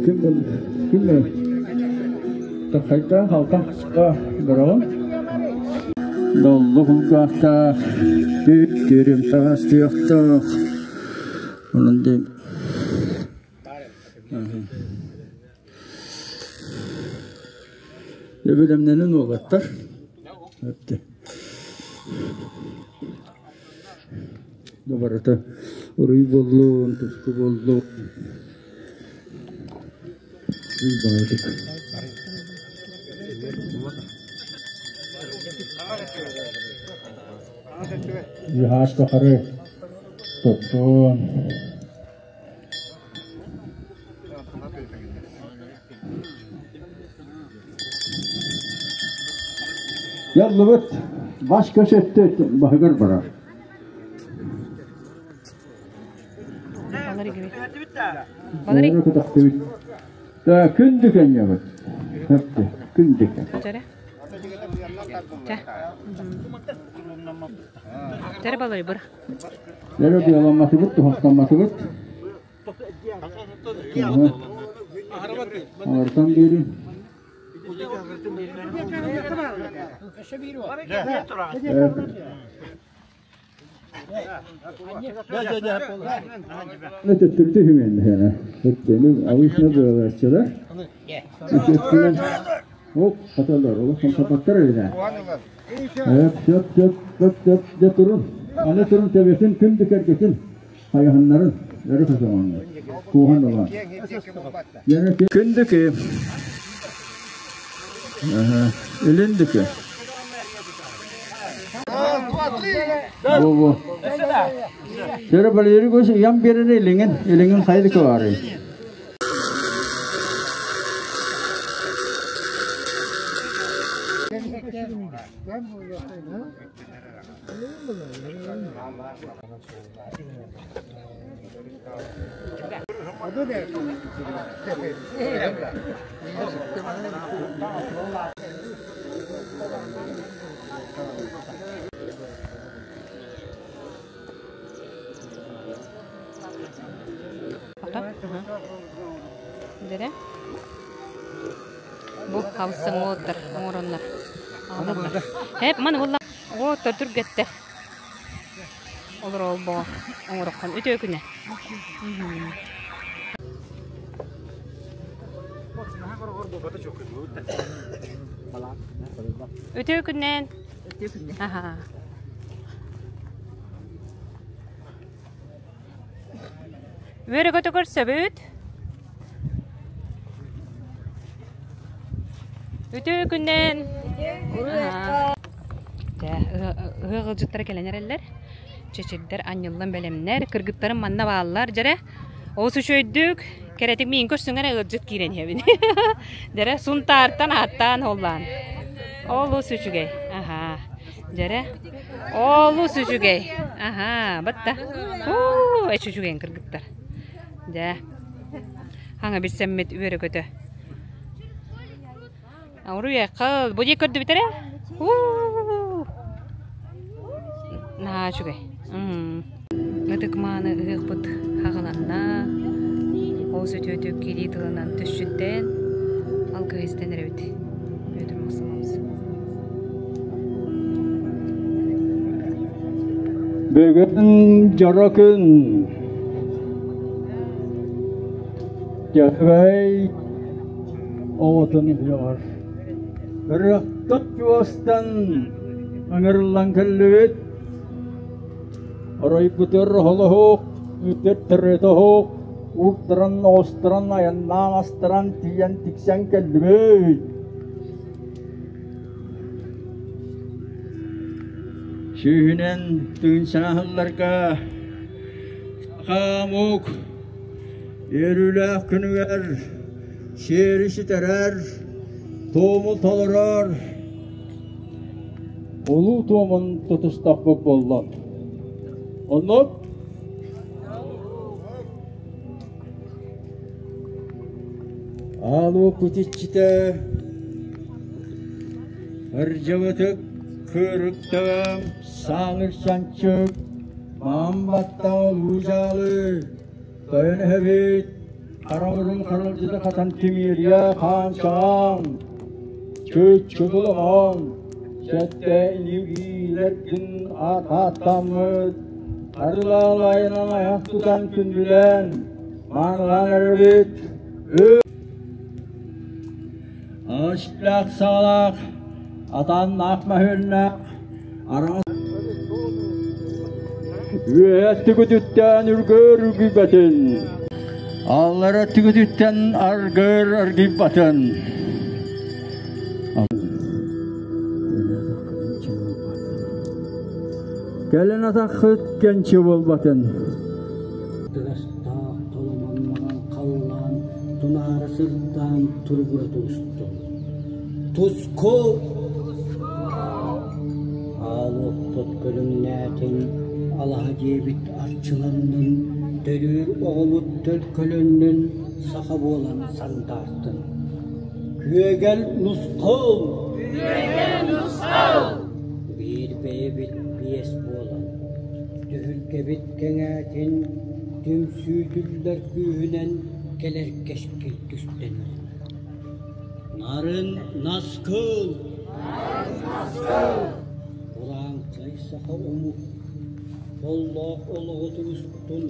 Ким ким Хайта халта бороҕон Доллу кулгаахтаах түүрүм саҕастыахтаах онон дем Бэлэмнэнэн уолаттар. Барыта уруй буоллун, туску буоллун. Баҕайытык. Үһаас тухары туттун. Яллыбыт бас көс өттө баһыгар барар. Күндү кэнньэбит. Күндү. Тере балай быр. Тере буоламматыбыт, туһахтамматыбыт. Артан биэрин. Төттөрүтэ үһүмүөн Өттөнү абыйсына буолааччылар. Үчүөттүнэн оп хаталар олох хамсапаттар эбит. Өп сөп сөп сөп сөп дьэ турун. Аны турун төбөтүн күн дүкэргэтин хайаһыннарын өрө көтөҕөҥҥө кууһан ылан. Күндүкү. Илиндүкү. Бу Сөрө балери көс ям берене илиңин, илиңин хайды көары. Дере. Бу хамсың оттар, оҥороннор. Хеп, маны булла. Оттор түргэттэр. Олор ол боо оҥороххон үтүө күнэ. Үтүө күннэн. Үтүө күннэн. Аха. Үөрэ көтө көрсөбүт. Үтүө күннэн. Ыһыах ыалдьыттара кэлэн эрэллэр. Чэчирдэр анньыллан бэлэмнэр. Кыргыттарым манна бааллар. Дьэрэ, олус үчүгэйдик, кэрэтик миин көрсүҥ эрэ ыалдьыт киирэн иһэбин. Дьэрэ, Сунтаартан ааттаан холлаан. Олус үчүгэй. Аха. Дьэрэ, олус үчүгэй. Аха, батта. Уу, эч үчүгэйин кыргыттар. Дьэ, хаҥа билсэммит үөрэ-көтө. Уруйаххыл, бу дии көрдүбүт эрэ? Наһаа үчүгэй. Ытык мааны ыһыахпыт хаҕыланна. Ол сөтүөтүк киирии тылынан түсчүттэн алгыһы истэн эрэбит. Петр Максимович. Бүгүн дьоро күн. Дьөһөгөй оҕотун үһүөҕэр Ырыахтат чуостан ыҥырыллан кэллибит. Оройбутугар холоһук, үтүөттөрөтөһук, уурдаран оҕустаран айаннаан астаран тиийэн тиксэн кэллибит. Сүүһүнэн тыын сааһылларга хаамук үөрүүлээх күнүгэр сиэри ситэрэр, туому толорор улуу туомун тутустахпыт буолла. Оннук Аалуоппут иччитэ ырдьабытык кыырыктаҕа сааҥыр санчык маам баттаҕа луужаалы тойон эһэбит хараҕырын харалдьыта хатан тимиэрийэ хаан чаҕаан чыыччытылаҕаан сэттэ илиилэргин аат-ааттаммыт арылаалайынан айах тутан күндүлээн маанылаан эрэбит Аччык саҕалаах, атааннаах мөһүөннээх, араас Үөһэ түгүтүттэн үргөр үргүйбэтин, аллара түгүтүттэн аргыр аргыйбатын. Кэлин атаххыт кэнчи буолбатын. Тыгастаах толомон маҥан халлаан тунаара сырдаан туругура тубустун. Туску! Аал уоппут көрүҥнээтин, алаһа дьиэбит арчыланнын, төрүүр оҕобут төлкөлөннүн, саха буолан сандаартын. Күөгэл нусхал! Күөгэл нусхал! Биир бэйэбит биэс буолан, түһүлгэбит кэҥээтин, түмсүүтүллэр күүһүнэн кэлэр кэскил түстэнэр. Нарын наскыл! Урааҥхай саха омук дьоллоох олоҕу тулустун,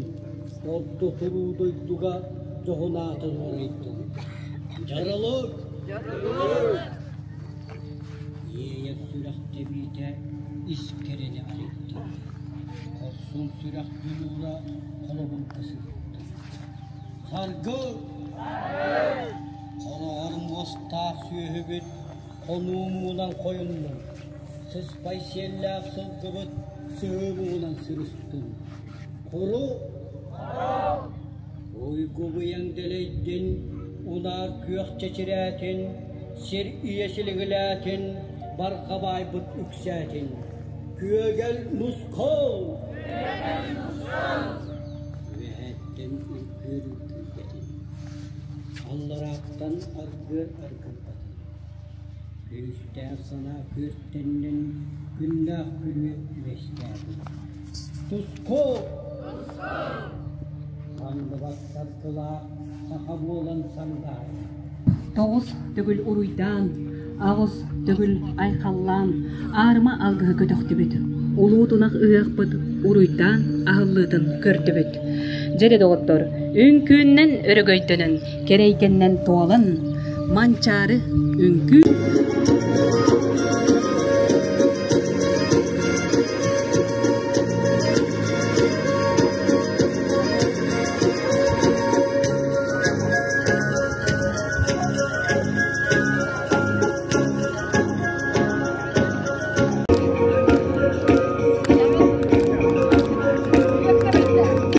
орто туруу дойдуга дьоһун аатын оройдун. Дьаралык! Иэйэр сүрэх тэбиитэ ис кэрэни арыйда. Хорсун сүрэх дьулуура холобурга сырытта. Саргы! Хороҕор муостаах сүөһүбүт хонуу муҥунан хойуннун, сыспай сиэллээх сылгыбыт сыһыы муҥунан сырыстын. Куру! Уйгу-быйаҥ дэлэйдин, унаар күөх чэчирээтин, сир ийэ силигилээтин, барҕа баайбыт үксээтин. Күөгэл нусхал! Үөһэттэн үргүөр үргүйбэтин, алларааттан аргыар аргыйбатын. Күүстээх санаа күөртэннин, күннээх күрүө үөстээтин. Туску! Самныбат саргылаах саха буолан сандаарын. Тоҕус төгүл уруйдаан, аҕыс төгүл айхаллаан, аарыма алгыһы көтөхтүбүт. Улуу тунах ыһыахпыт уруйдаан аһыллыытын көрдүбүт. Дьэ доҕоттор, үҥкүүннэн өрөгөйдөнөн, кэрэйгэннэн туолан, Манчаары үҥкүү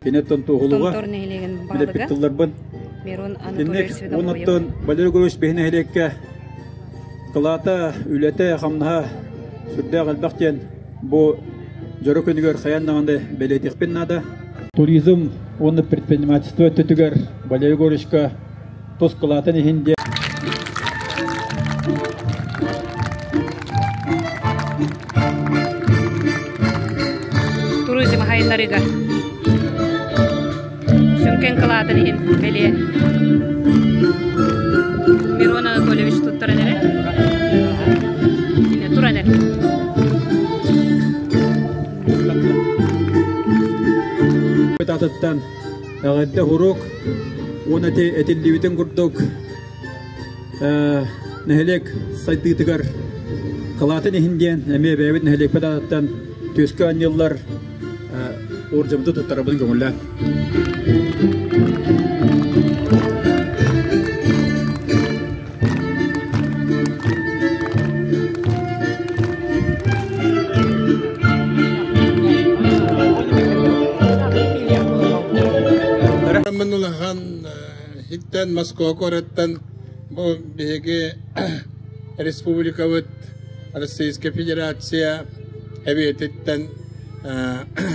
Кинеттон туһулуга Томтор нэһилиэгин билэппит баһылыга тылларбын Мирон Инник Анатольевич Сведомоев. уоннаттан Валерий Егорович биһи нэһилиэккэ кылаата, үлэтэ, хамнаһа сүрдээх элбэх диэн бу дьоро күнүгэр хайаан даҕаны бэлиэтиэхпин наада. Туризм уонна предпринимательство өттүтүгэр Валерий Егоровичка тус кылаатын иһин диэн Туризм хайыннарыгар сүҥкэн кылаатын иһин бэлиэ Мирон Анатольевич туттаран эрэ. Туран эрэ. Атыттан эҕэрдэ уруок уонна этиллибитин курдук нэһилиэк сайдыытыгар кылаатын иһин диэн эмиэ бэйэбит нэһилиэкпит аатыттан түөскэ анньыллар ордьабыты туттарабын көҥүллээн. Мин улахан иттэн Москва куораттан бу биһиги республикабыт Российская Федерация Эбиэтиттэн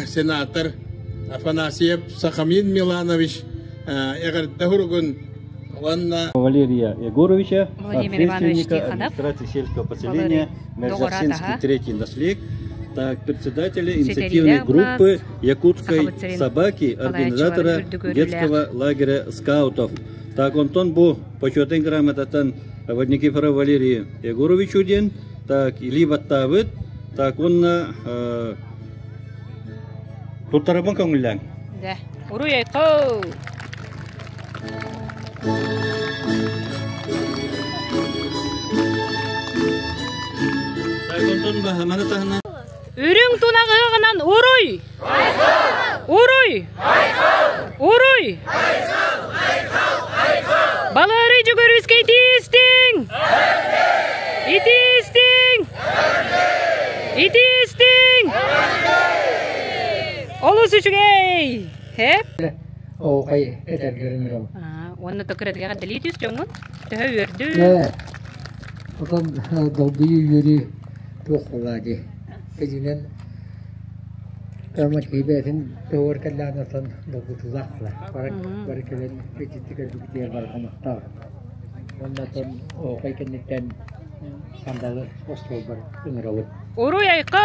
сенатор Афанасьев Сахамин Миланович эҕэрдэ суругун уонна Валерия Егоровича, Владимир Иванович общественника Тихонов, администрации сельского поселения Мерзавсинский третий наследник, так, председателя инициативной Ситэриилээх группы былаас якутской Сахабыт сирин собаки, салайааччыларын организатора үрдүк өрүүлээх детского лагеря скаутов. Так, онтон бу почетный грамотатан Никифоров Валерий Егоровичу диэн, так, илии баттаабыт, так, уонна туттарабын көҥүллээҥ. Дэ. Уруй айкоо! Маны таһынан Үрүҥ тунах ыһыаҕынан уруй! Уруй! Уруй! Балыарый Дьөгүөрүскэй итиистиҥ! Итиистиҥ! Итиистиҥ! үчүгэй! Хэп! Оокай этэргэрин ырам. Уонна токырытыга дэлии түс дьоҥҥун. Төһө үөрдүү? Ээ, отон долгуйуу үөрүү туох буоллаа дии. Кэдьинэн Ама киһи туһугар кэллэҕинэ отон долгутуулаах буолар. Бары бары кэлэн ититик өлбүтүгэр барҕамахтаах. Уонна отон оһуохай кэнниттэн сандалы остуолбар ыҥырабыт. Уруй айко!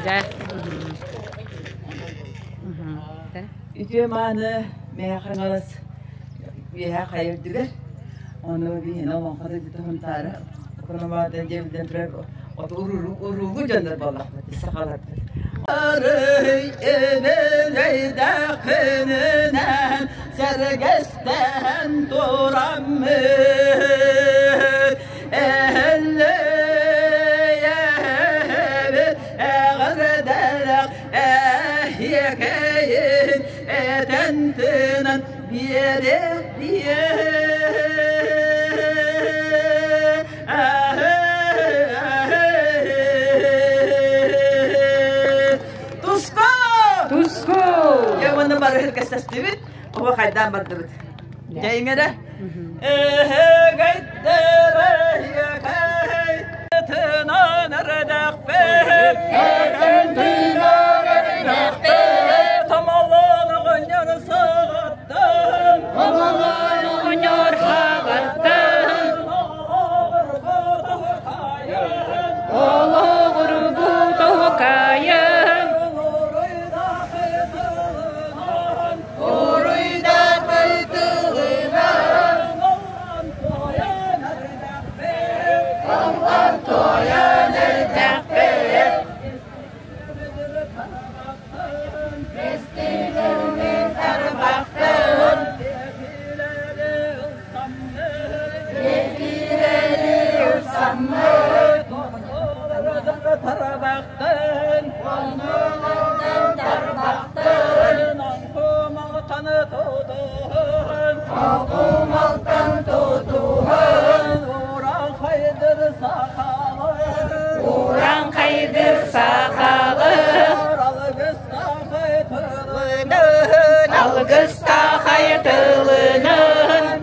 Да. Үтүө мааны Мэйэ Хаҥалас үөһэ хайа үрдүгэр ону биһиэнэ олоҥхо дойдута Сунтаара Окономаата диэбитин турар от уруулуу дьоннор буоллахпыт сахаларбыт. Арый эбэлэйдээх күнүнэн сэргэстэһэн тураммыт эһэллэйэбит эҕэрдэлэх эһиэкэйин этэн тыынан биэриэх Туску! Туску! Дьэ уонна барыһыр кэстэстибит, оһо хайдаан бардыбыт. Дьэ иҥэрэ. Оҕонньор хаҕаттан Олоҕурбут оһукайын Урааҥхайдыр сахалы Алгыстаах тылынан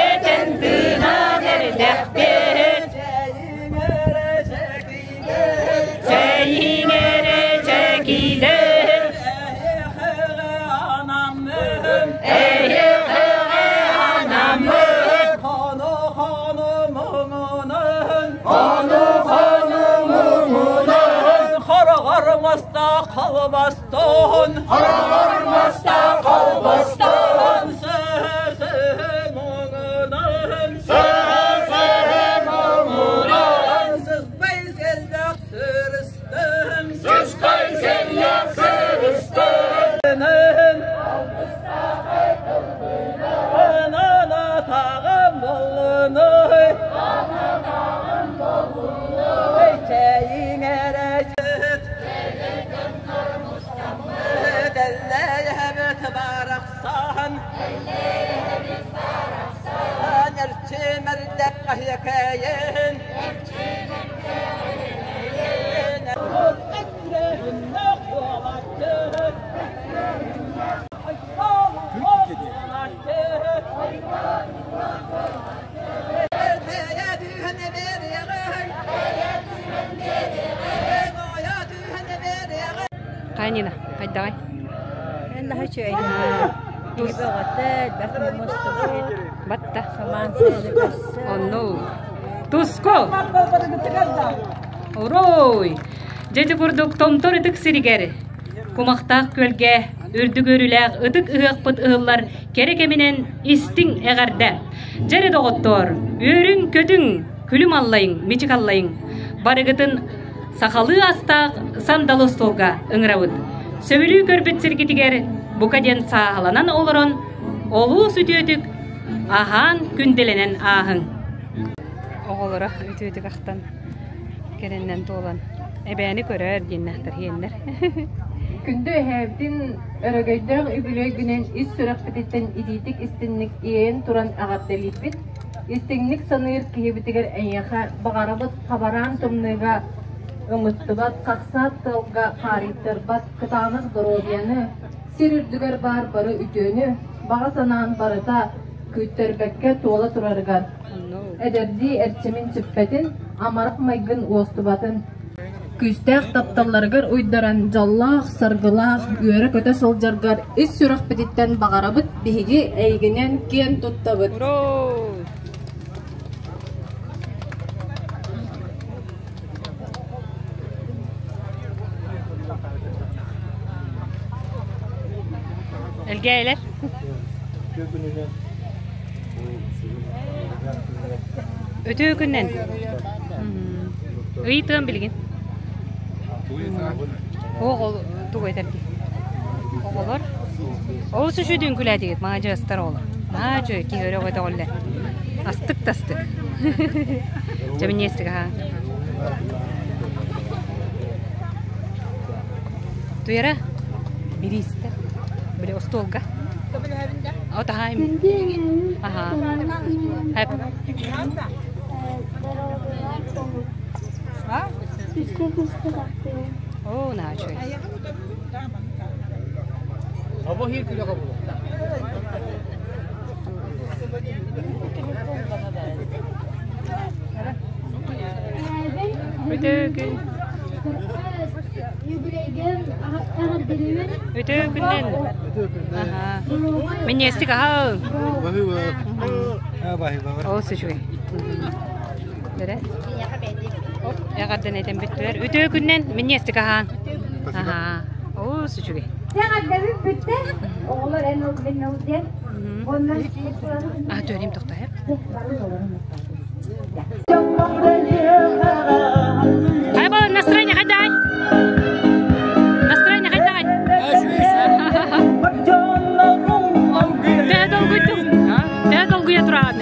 Этэн тыынан эрдэхпит Чэйиҥ эрэ чэкиилэр Эйиэхэҕэ анаммыт Хону-хону муҥунан Хороҕор мастаах холбостон Сыһы-сыһы муҥунан Сыспай сэллэх сырыстын Хайнина, хайдаҕай? Наһаа үчүгэй. Киһи бөҕөтө, элбэх мустубут. Батта. Самаан сайыны көрсө. Онну. Туску! Уруй! Дьэ ити курдук Томтор ытык сиригэр Кумахтаах күөлгэ үрдүк үөрүүлээх ытык ыһыахпыт ыһыллар кэрэ кэминэн истиҥ эҕэрдэ! Дьэ эрэ доҕоттоор, үөрүҥ-көтүҥ, күлүм аллайыҥ, мичик аллайыҥ! Барыгытын сахалыы астаах сандалы остуолга ыҥырабыт. Сөбүлүү көрбүт сиргитигэр бука диэн сааһыланан олорон, олус үтүөтүк аһаан күндэлэнэн ааһыҥ. Оҕолоро үтүөтүк ахтан кэрэннэн туолан эбээни көрөөр диэннэхтэр иһиэннэр. Күндү эһээбитин өрөгөйдөөх үбүлүөйгүнэн ис сүрэхпититтэн итиитик истинник иэйэн туран эҕэрдэлиибит. Истиҥник саныыр киһибитигэр эйиэхэ баҕарабыт хабараан тымныыга ымыттыбат, хахсаат тыалга хаарыйтарбат кытаанах доруобуйаны, сир үрдүгэр баар бары үтүөнү, баҕа санаан барыта күүттэрбэккэ туола турарыгар, эдэрдии эрчимин сүппэтин, амарах майгын уостубатын, күүстээх тапталларыгар уйдаран дьоллоох, саргылаах, үөрэ-көтө сылдьаргар ис сүрэхпититтэн баҕарабыт, биһиги эйигинэн киэн туттабыт. Элгээйлэр. Үтүө күннэн. Ыйытыам билигин. Оҕол тугу этэрдий? Оҕолор. Олус үчүгэй үҥкүүлээтигит, маладьыастар оҕолор. Наһаа үчүгэй, киһи өрө көтөҕүллэр. Астык да астык. Дьэ минньиэстик аһаа. Туйара бириистэ. Били остуолга. О таһаайым. Аха. Хэп. Оо, наһаа үчүгэй. Үтүө күн. Үтүө күннэн. Аха. Минньиэстик аһаа. Олус үчүгэй. Бэрэ. Эҕэрдэн этэн бүттүлэр. Үтүө күннэн минньиэстик аһаан. Аһаа. Олус үчүгэй. Эҕэрдэбит бүттэ. Оҕолор эн ол мин ол диэн. Онно Аа төрим тохтоһор. Хайба настроение хайдай? Настроение хайдай? Төһө долгуйдуҥ? Төһө долгуйа тураҕын?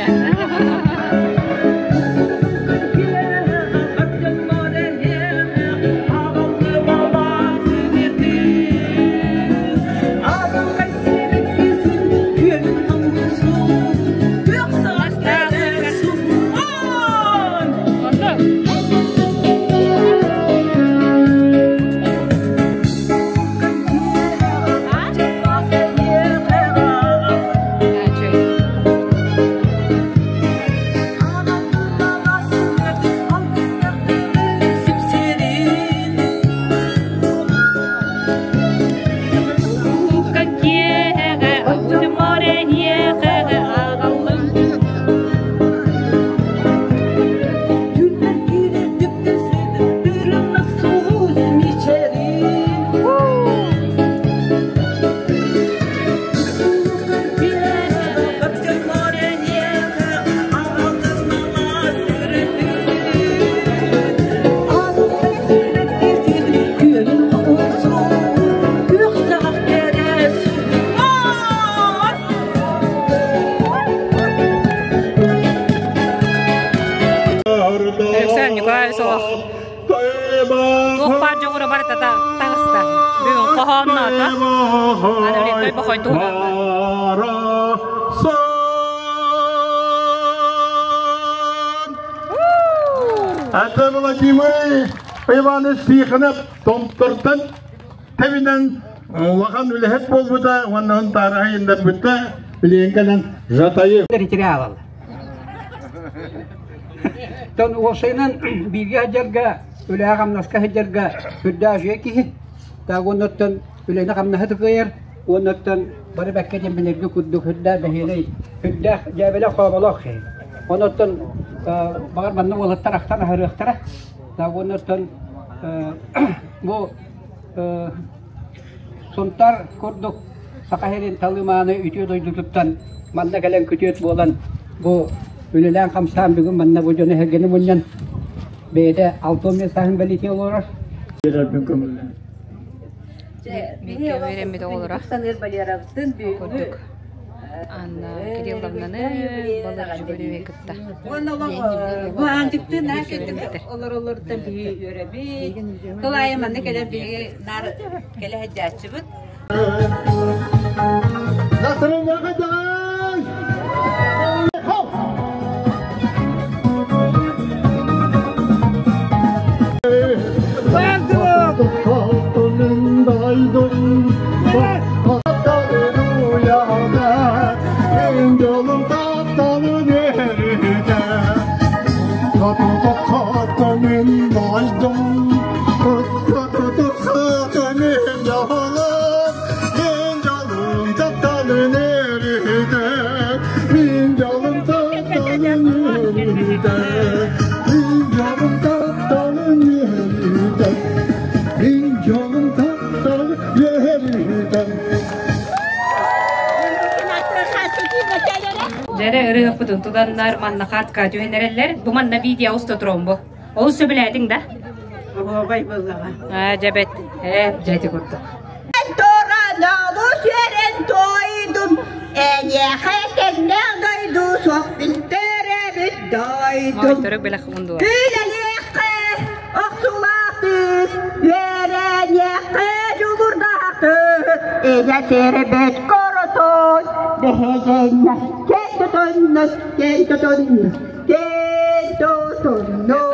Александр Николаевич олох туох баар дьоҕура барыта таҕыста. Бүгүн хоһоонноото. Аны билин бохой туһунан. Это Владимир Иванович Тихонов Томтортон тэбинэн улахан үлэһит буолбута уонна тараһайындарбыта билигин кэлэн Жатайы Тон уопсайынан бииргэ сылдьарга, үлэҕэ-хамнаска сылдьарга сүрдээх үчүгэй киһи. Так уоннаттан үлэни-хамнаһы кыайар, уоннаттан бары бэккэ диэн билэргэ курдук сүрдээх бэһиэлэй, сүрдээх дьээбэлээх-хооболоох киһи. Онуттан баҕар манна уолаттар ахтан аһарыахтара. Так уоннаттан бу Сунтаар курдук Саха сирин талыы-мааны үтүө дойдутуттан манна кэлэн күтүөт буолан бу үлэлээн-хамсаан бүгүн манна бу дьону-сэргэни мунньан бэйэтэ 65 сааһын бэлиэтии олорор. Бииргэ үөрэммит оҕолоро курдук Анна Кирилловнаны Балыр Дьүгүрү кытта Уонна бу аантыктыы наар олоролоруттан биһи үөрэбит. Тыл аайы манна кэлэн биһиги наар кэлэ сылдьааччыбыт. Дьэрэ ырыһыппытын тутаннар манна хаатка түһэн эрэллэр. Бу манна видео уста тромбо. Ол сөбүлээтиҥ да? Оһуобай буоллаҕа. Аа, дьэбэт. Ээ, дьэти курдук. Тураналу сүөрэн тойдум, эйиэхэ тэҥнээх дойду суох билтэрээбит дойдум. Моойторук бэлэх ундула. Үлэлиэххэ охсулаахтык, үөрэниэххэ дьулурдаахтык, ийэ сирбит коротун, биһигиннэ кэн тутуннун, кэн тутуннун, кэн тутуннун.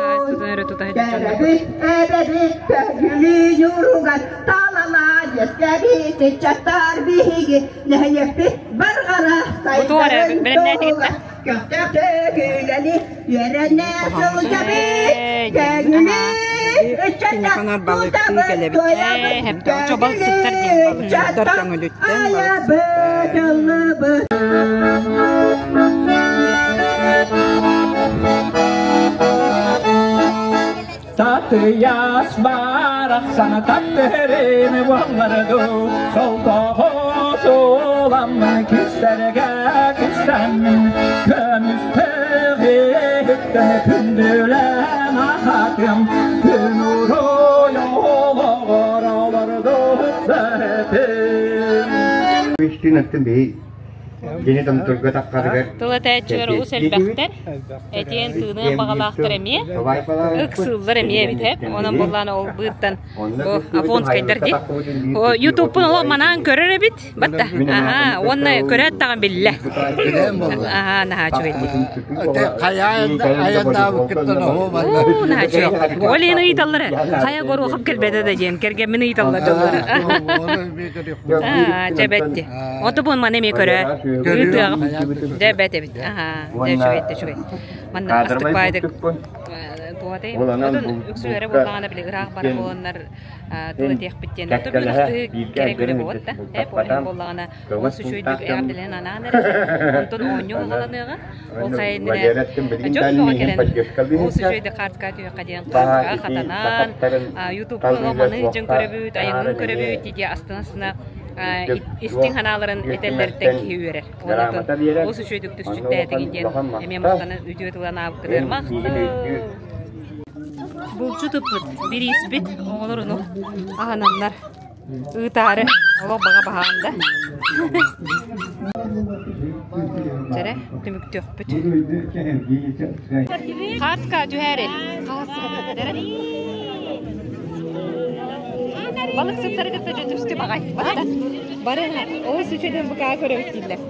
Эрэбит, эрэбит, көҥүлүн уругар талалаан үөскээбит ыччаттар биһиги нэһилиэкпит барҕара сайдарын туһугар көхтөөхтүк үлэли үөрэнэ сылдьабыт көҥүлү ыччаттар тутабыт туойабыт көҥүлү ыччаттар айабыт ыллыбыт. Татыйаас барахсаны таптырын буолларду, Солтоҕо суоламмын кистэргэ кистэммин, Көмүстээх иһиттэн күндүлээн аһатым, Күн уруй олоҕор олорду бээтим. Үстүүн аттын биһи Дьиҥэ томторго таххарыгар Тыл этээччилэр олус элбэхтэр. Этиэн тыыныан баҕалаахтар эмиэ. Ыксыыллар эмиэ эбит ээ. Онон буоллаан ол быыттан бу Афонскайдар дии. Ютубпун олох манаан көрөр эбит. Батта. Аха, уонна көрөөт даҕан биллэ. Аха, наһаа үчүгэй дии. Уу, наһаа үчүгэй. Ол иһин ыйыталлар. Хайа горуохап кэлбэтэ да диэн кэргэммин ыйыталлар дьоннор. Аа, дьэ бэт дии. Ото бу маны эмиэ көрө. Ыытыаҕым. Дьэ бэт эбит. Аха, дьэ үчүгэй да үчүгэй. Манна астык баайдык туотай. Отон үксүлэрэ буоллаҕына били ыраах бар буоланнар тыл этиэхпит диэн. Ото бүгүн астыы кэрэ күнэ буолбут да. Эп ол иһин буоллаҕына олус үчүгэйдик эҕэрдэлээн анаан эрэ. Онтон оонньуу аҕаланыаҕа. Ол хайыннара дьон бөҕө кэлэн олус үчүгэйдик хаартыска түһүөххэ диэн хаартыскаҕа хатанан ютубка маны дьон көрөбүт, айаҥҥын көрөбүт дии астына-астына истиҥ санааларын этэллэриттэн киһи үөрэр. Онон олус үчүгэйдик түсчүттээтигин диэн эмиэ махтана үтүө тылан аабыккытыгар махтал. Булчут ыппыт, бирииспит оҕолор ону аһананнар ыытаары олох баҕа баһаан да. Дьэрэ, түмүктүөхпүт. Хаатка түһээри. Балыксыттары кытта дьэ түстү баҕай. Бары олус үчүгэй букаа көрөбүт дииллэр.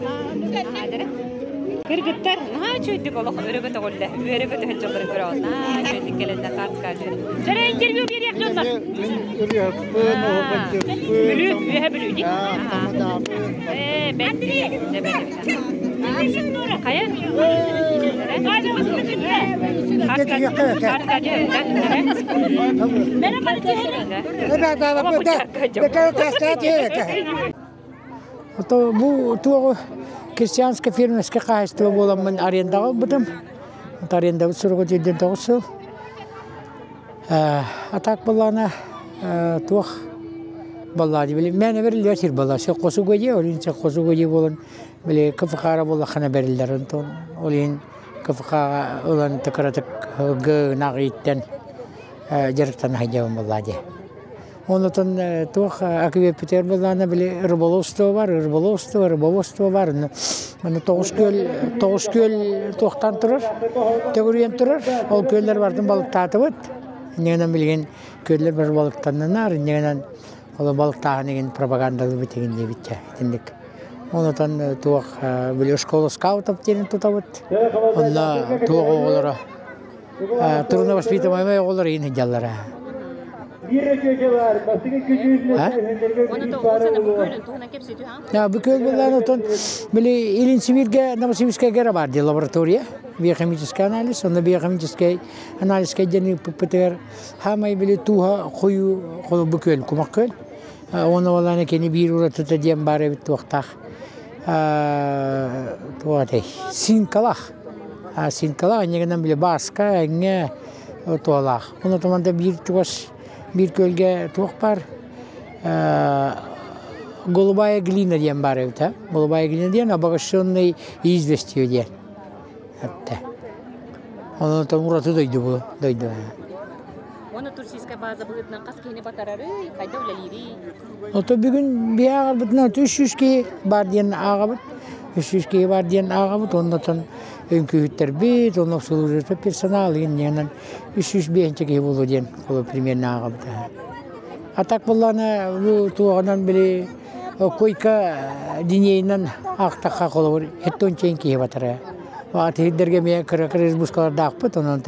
Кыргыттар наһаа үчүгэйдик олох өрө көтөҕүллэ, үөрэ көтөһөн дьоннорун көрөҕүн. Наһаа үчүгэйдик кэлэннэр хаартыска түһэр. Дьэрэ интервью биэриэх дьоннор. Мин ырыаһыппын, оһуохайдьыппын. Бүлүү, үөһэ Бүлүү дии. Ээ, бэт. Дьэ бэт. Хайа? Бу туоҕу крестьянскай фермерскэй хаһаайыстыба буоламмын арендаҕа ылбытым. Арендабыт суруга тиэрдэн тоҕус сыл. А так буоллаҕына туох буоллаҕа дии били мээнэ бэриллибэт сир буолла. Сельхозуга дии, ол иһин сельхозуга дии буолан били КФХ-ра буоллаххына бэриллэр. Онтон ол иһин КФХ-ҕа ылан кыратык ынах ииттэн дьарыктана сылдьабын буоллаҕа дии. Онутун туох акыбиэппитигэр буоллаҕына били рыболовство бар, рыболовство, рыболовство бар. Маны тоҕус күөл, тоҕус күөл туохтаан турар, төгүрүйэн турар. Ол күөллэр бардын балыктаатыбыт. Инньэ билигин күөллэр бары балыктаннынар, инньэ ол балыктааһын игин пропагандалыыбыт игин диэбитчэ итинник. Онутан туох били школа скаутов диэн тутабыт. Онно туох оҕолоро трудновоспитываемые оҕолор иин сылдьаллара. Бу күөл буоллаан отон били Илин Сибииргэ Новосибирскайга эрэ баар дии лаборатория биохимический анализ онно биохимический анализка диэн ыыппыппытыгар хаамай били тууһа хойуу бу күөл кумах күөл уонна буоллаана кини биир уратыта диэн баар эбит туохтаах туох этэй синкалаах синкалаах инньэ гынан били бааска эҥҥэ туолаах онно туманда биир чугас биир күөлгэ туох баар. Голубая глина диэн баар эбит. Голубая глина диэн обогащенный известью диэн. Этте. Онон ураты дойду бу дойду. Уонна туристическай база быһыытынан хас киһини батарарый, хайда үлэлиирий? Ото бүгүн биһи ааҕарбытынан 300 киһи бар диэн ааҕабыт. 300 киһи бар диэн ааҕабыт. Оннотон үҥкүүһүттэрбит, онно обслуживающий персонал иннинэн 305 киһи буолуо диэн примерно ааҕабыт. А так буоллаҕына бу туоҕунан били койка динейинэн аахтахха холобур 70 киһи батара. Атыһырдарга эмиэ кыра кыра избушкалардаахпыт, онон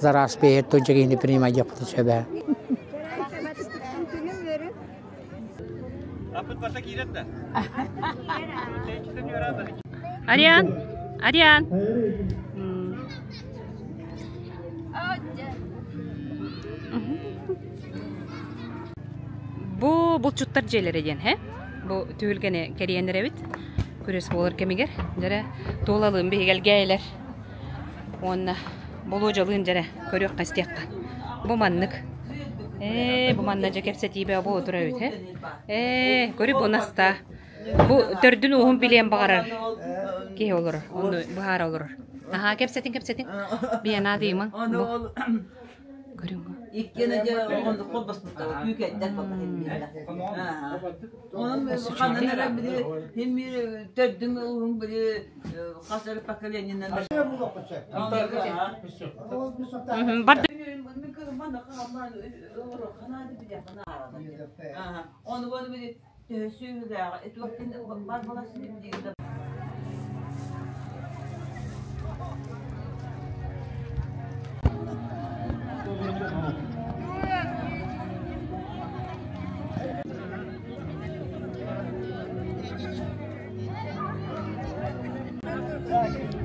за раз 70 киһини принимать диэхпитин сөбө. Ариан, Ариан. Бу булчуттар дьиэлэрэ диэн, һэ? Бу түһүлгэни кэрийэн эрэбит. Күрүс буолар кэмигэр. Дьэрэ, туолалыын биһигэлгээйлэр. Уонна болуодьалыын дьэрэ көрүөххэ истиэххэ. Бу маннык. Ээ, бу манна дьэ кэпсэтиибэ бу отура эбит, һэ? Ээ, көрү бу наста. Бу төрдүн ууһун билиэн баҕарар киһи олорор, онну быһаара олорор. Аһаа, кэпсэтин, кэпсэтин. Биэнаа дыйымаҥ. Бу. Көрүҥ. Иккиэн дьэ холбоспуттар, күүкэйдэр Онон ханан эрэ били химмир төрдүн ууһун били хас эрэ поколениенан Барды. Ону били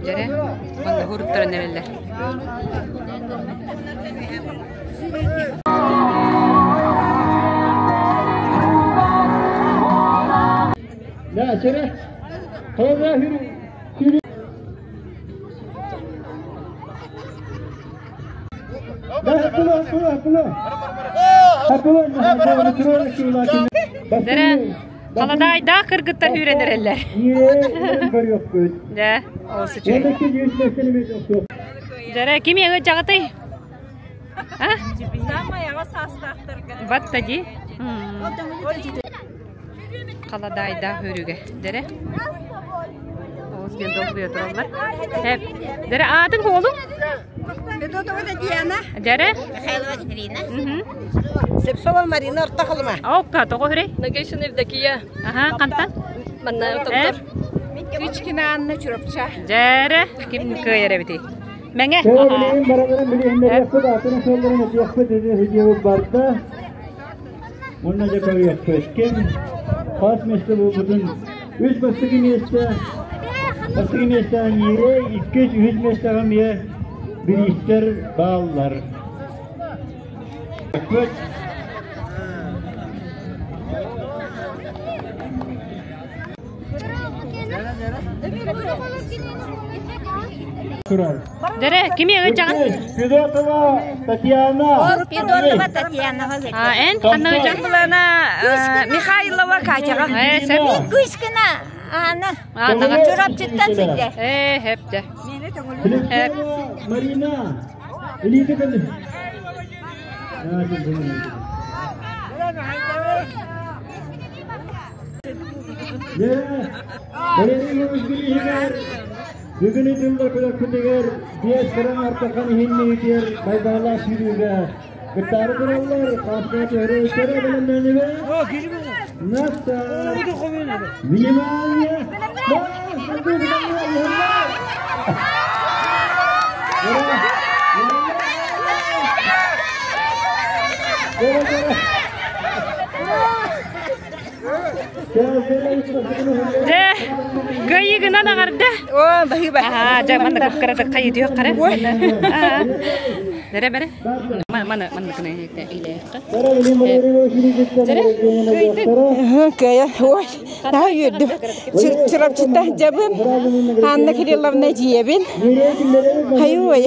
Дьэрэ, манна уруттаран эрэллэр. Да, сere. Toza hürü. Hürü. Дэрэ, халадаайдаах кыргыттар үүрэн эрэллэр. Дьэ, ол үчүгэй. Дьэрэ, ким эҥэ дьаҕатай? А? Батта дии. Халадаайдаах үрүгэ. Дэрэ. Оҕус диэн долгуйа тураллар. Эп. Дэрэ, аатын хуолуҥ? Федотова Татьяна. Дэрэ. Михайлова Катерина. Сепсова Марина Ортахалыма. Окка, тоҕо хүрэй? Нагайшина Евдокия. Аха, хантан? Манна Эп. Кычкина Анна Чурапча. Дьэрэ, ким кыайар эбитий? Мэҥэ. Билигин бараларын билиһиннэриэхпит, атын суолларын этиэхпит, видео барда. Уонна дьэ көрүөхпүт. Ким хас миэстэ буолбутун үс бастакы миэстэ, бастакы миэстэҕэ Миирэ, иккис, үһүс миэстэҕэ эмиэ бириистэр бааллар. Дэрэ, кими ыытаҕын? Федотова Татьяна. Федотова Татьяна. А, эн ханна ыытаҕын? Булана Михайлова Катяҕа. Э, сеп. Кыскына Анна. Аннаҕа. Чурапчыттан сылдьар. Э, хеп дьэ. Хеп. Марина. Илиитэ кэлин. Бүгүн ытыллар күрэхпитигэр биэс грамм артахан иһинниитигэр байбаалаах сүүрүүгэ кыттаары тураллар. Хааска төһөрө өттөрө бэлэмнэнибэ. Наста! Внимание! Дьэ, кыайыгынан аҕарда. О, баһыыба. Аа, дьэ, манна кып-кыратык хайытыах хара. Аа. Дэрэ бэрэ. Маны манна кына илээххэ. Дэрэ, кыайдын. Кыайа, ой, наһаа үөрдүм. Чурапчыта дьабын, Анна Кирилловна дьиэбин. Хайы ой.